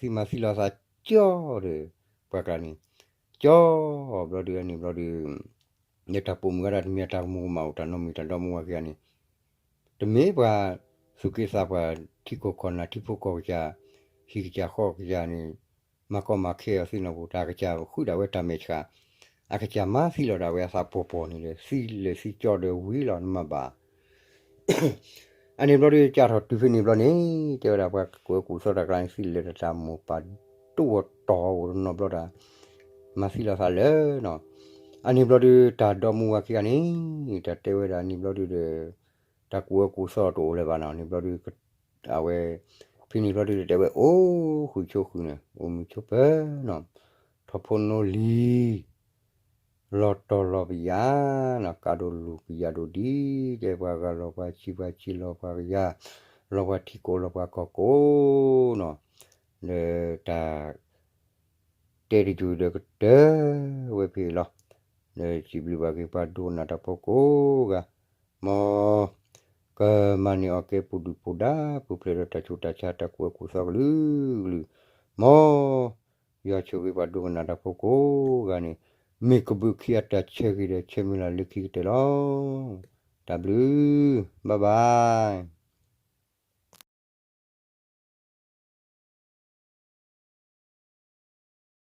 လီၤသးကၠီဒီး ပှၤကျါန့ၣ် ကၠီ ဘျီဒုးန့ၣ်ဘျီဒုး ယတၢ်ပိာ်မုၣ်ဂၤဒၣ်တမ့ၢ်အတၢ်ကမူၤကမၣ်အိၣ်တၢ်နီတမံၤတၢ်ဒီမါဝၤခံဂၤန့ၣ် တမ့ၢ်ပှၤသူၣ်က့သးပှၢ်ထံကီၢ်ကီၢ်နၢ်ထံဖိကီၢ်ကစၢ် ဟံၣ်ကစၢ်ဃီကစၢ်န့ၣ် မၤကီမၤခဲအီၤသ့ၣ်နီၣ်ပူၤ တၢ်ကစၢ်ဃုဒၣ်ဝဲတၢ်မဲာ်ဆှး အကစၢ်မၤသံလီၤဒၣ်ဝဲအသးပှီၢ်ပှီၢ်န့ၣ်ဒီး သံလၢာ်သံကၠီဒီးဝံၤလီၤနမၤဘၣ် အန့ၣ်ဘျီဒုး ကၢ်ထီၣ်တုၤဖဲန့ၣ်ဘျီန့ၣ် တဲဝဲဒၣ်ပှၤကူၣ်အၢကူၣ်သီတၢ်ကျါန့ၣ် သံလၢာ်တၢ်မိၢ်ပၢ်ဒူအီၤတီၢ်အိၣ်တနီၤဘျီဒၣ် မၤသံလီၤသးလၢနီၤ အန့ၣ်ဘျီဒုး တၢ်ဒီမါဝၤခံဂၤန့ၣ် တၢ်တဲဝဲဒၣ်န့ၣ်ဘျီဒုးဒီး တၢ်ကူၣ်အၢကူၣ်သီတအိၣ်လၢၤဘၣ်နီၤ န့ၣ်ဘျီဒုး အဝဲ ဖဲန့ၣ်ဘျီဒုးတဲဝဲ အိၣ်ဃုာ်ဆိဃုာ်န့ၣ် အိၣ်မုာ်ဆိပၢၤနီၤ ထီၣ်ဖိနီလံၤ လီၤတီၤလီၤပယၣ်နီၤ ကးဒိၣ်လူၤပယၣ်ဒိၣ်ဒံး တဲပှၤဂၤလီၤပှၤဆံး ပှၤဆံးလီၤပှၤကယၤ လီၤပှၤထံကိၣ်လီၤပှၤကီၢ်ကိၣ်နီၤ လၢတၢ် တဲတယုၢ်ဒီးကတၢၢ်ဝဲဖဲအံၤလီၤ. လၢစံးဘျုးဘၣ်က့ၤပှၤဒိကနၣ်တၢ်ဖိကိးဂၤ, မ်ကမၤန့ၢ်အီၤကဲပူၤဒုၣ်ပူၤဒါ ပူၤဖျဲးဒီးတၢ်ဆူးတၢ်ဆါ တၢ်ကူၣ်အၢကူၣ်သီကလုာ်ကလုာ်, မ်ယွၤဆိၣ်ဂ့ၤပှၤဒိကနၣ်တၢ်ဖိကိးဂၤန့ၣ် မ့ၢ်ကဘုးခံအတၢ်ဆၢဂ့ၤဒီးဆၢမုၢ်လၢ်လၢခံကတၢၢ်လီၤ. တၢ်ဘျုး, bye bye.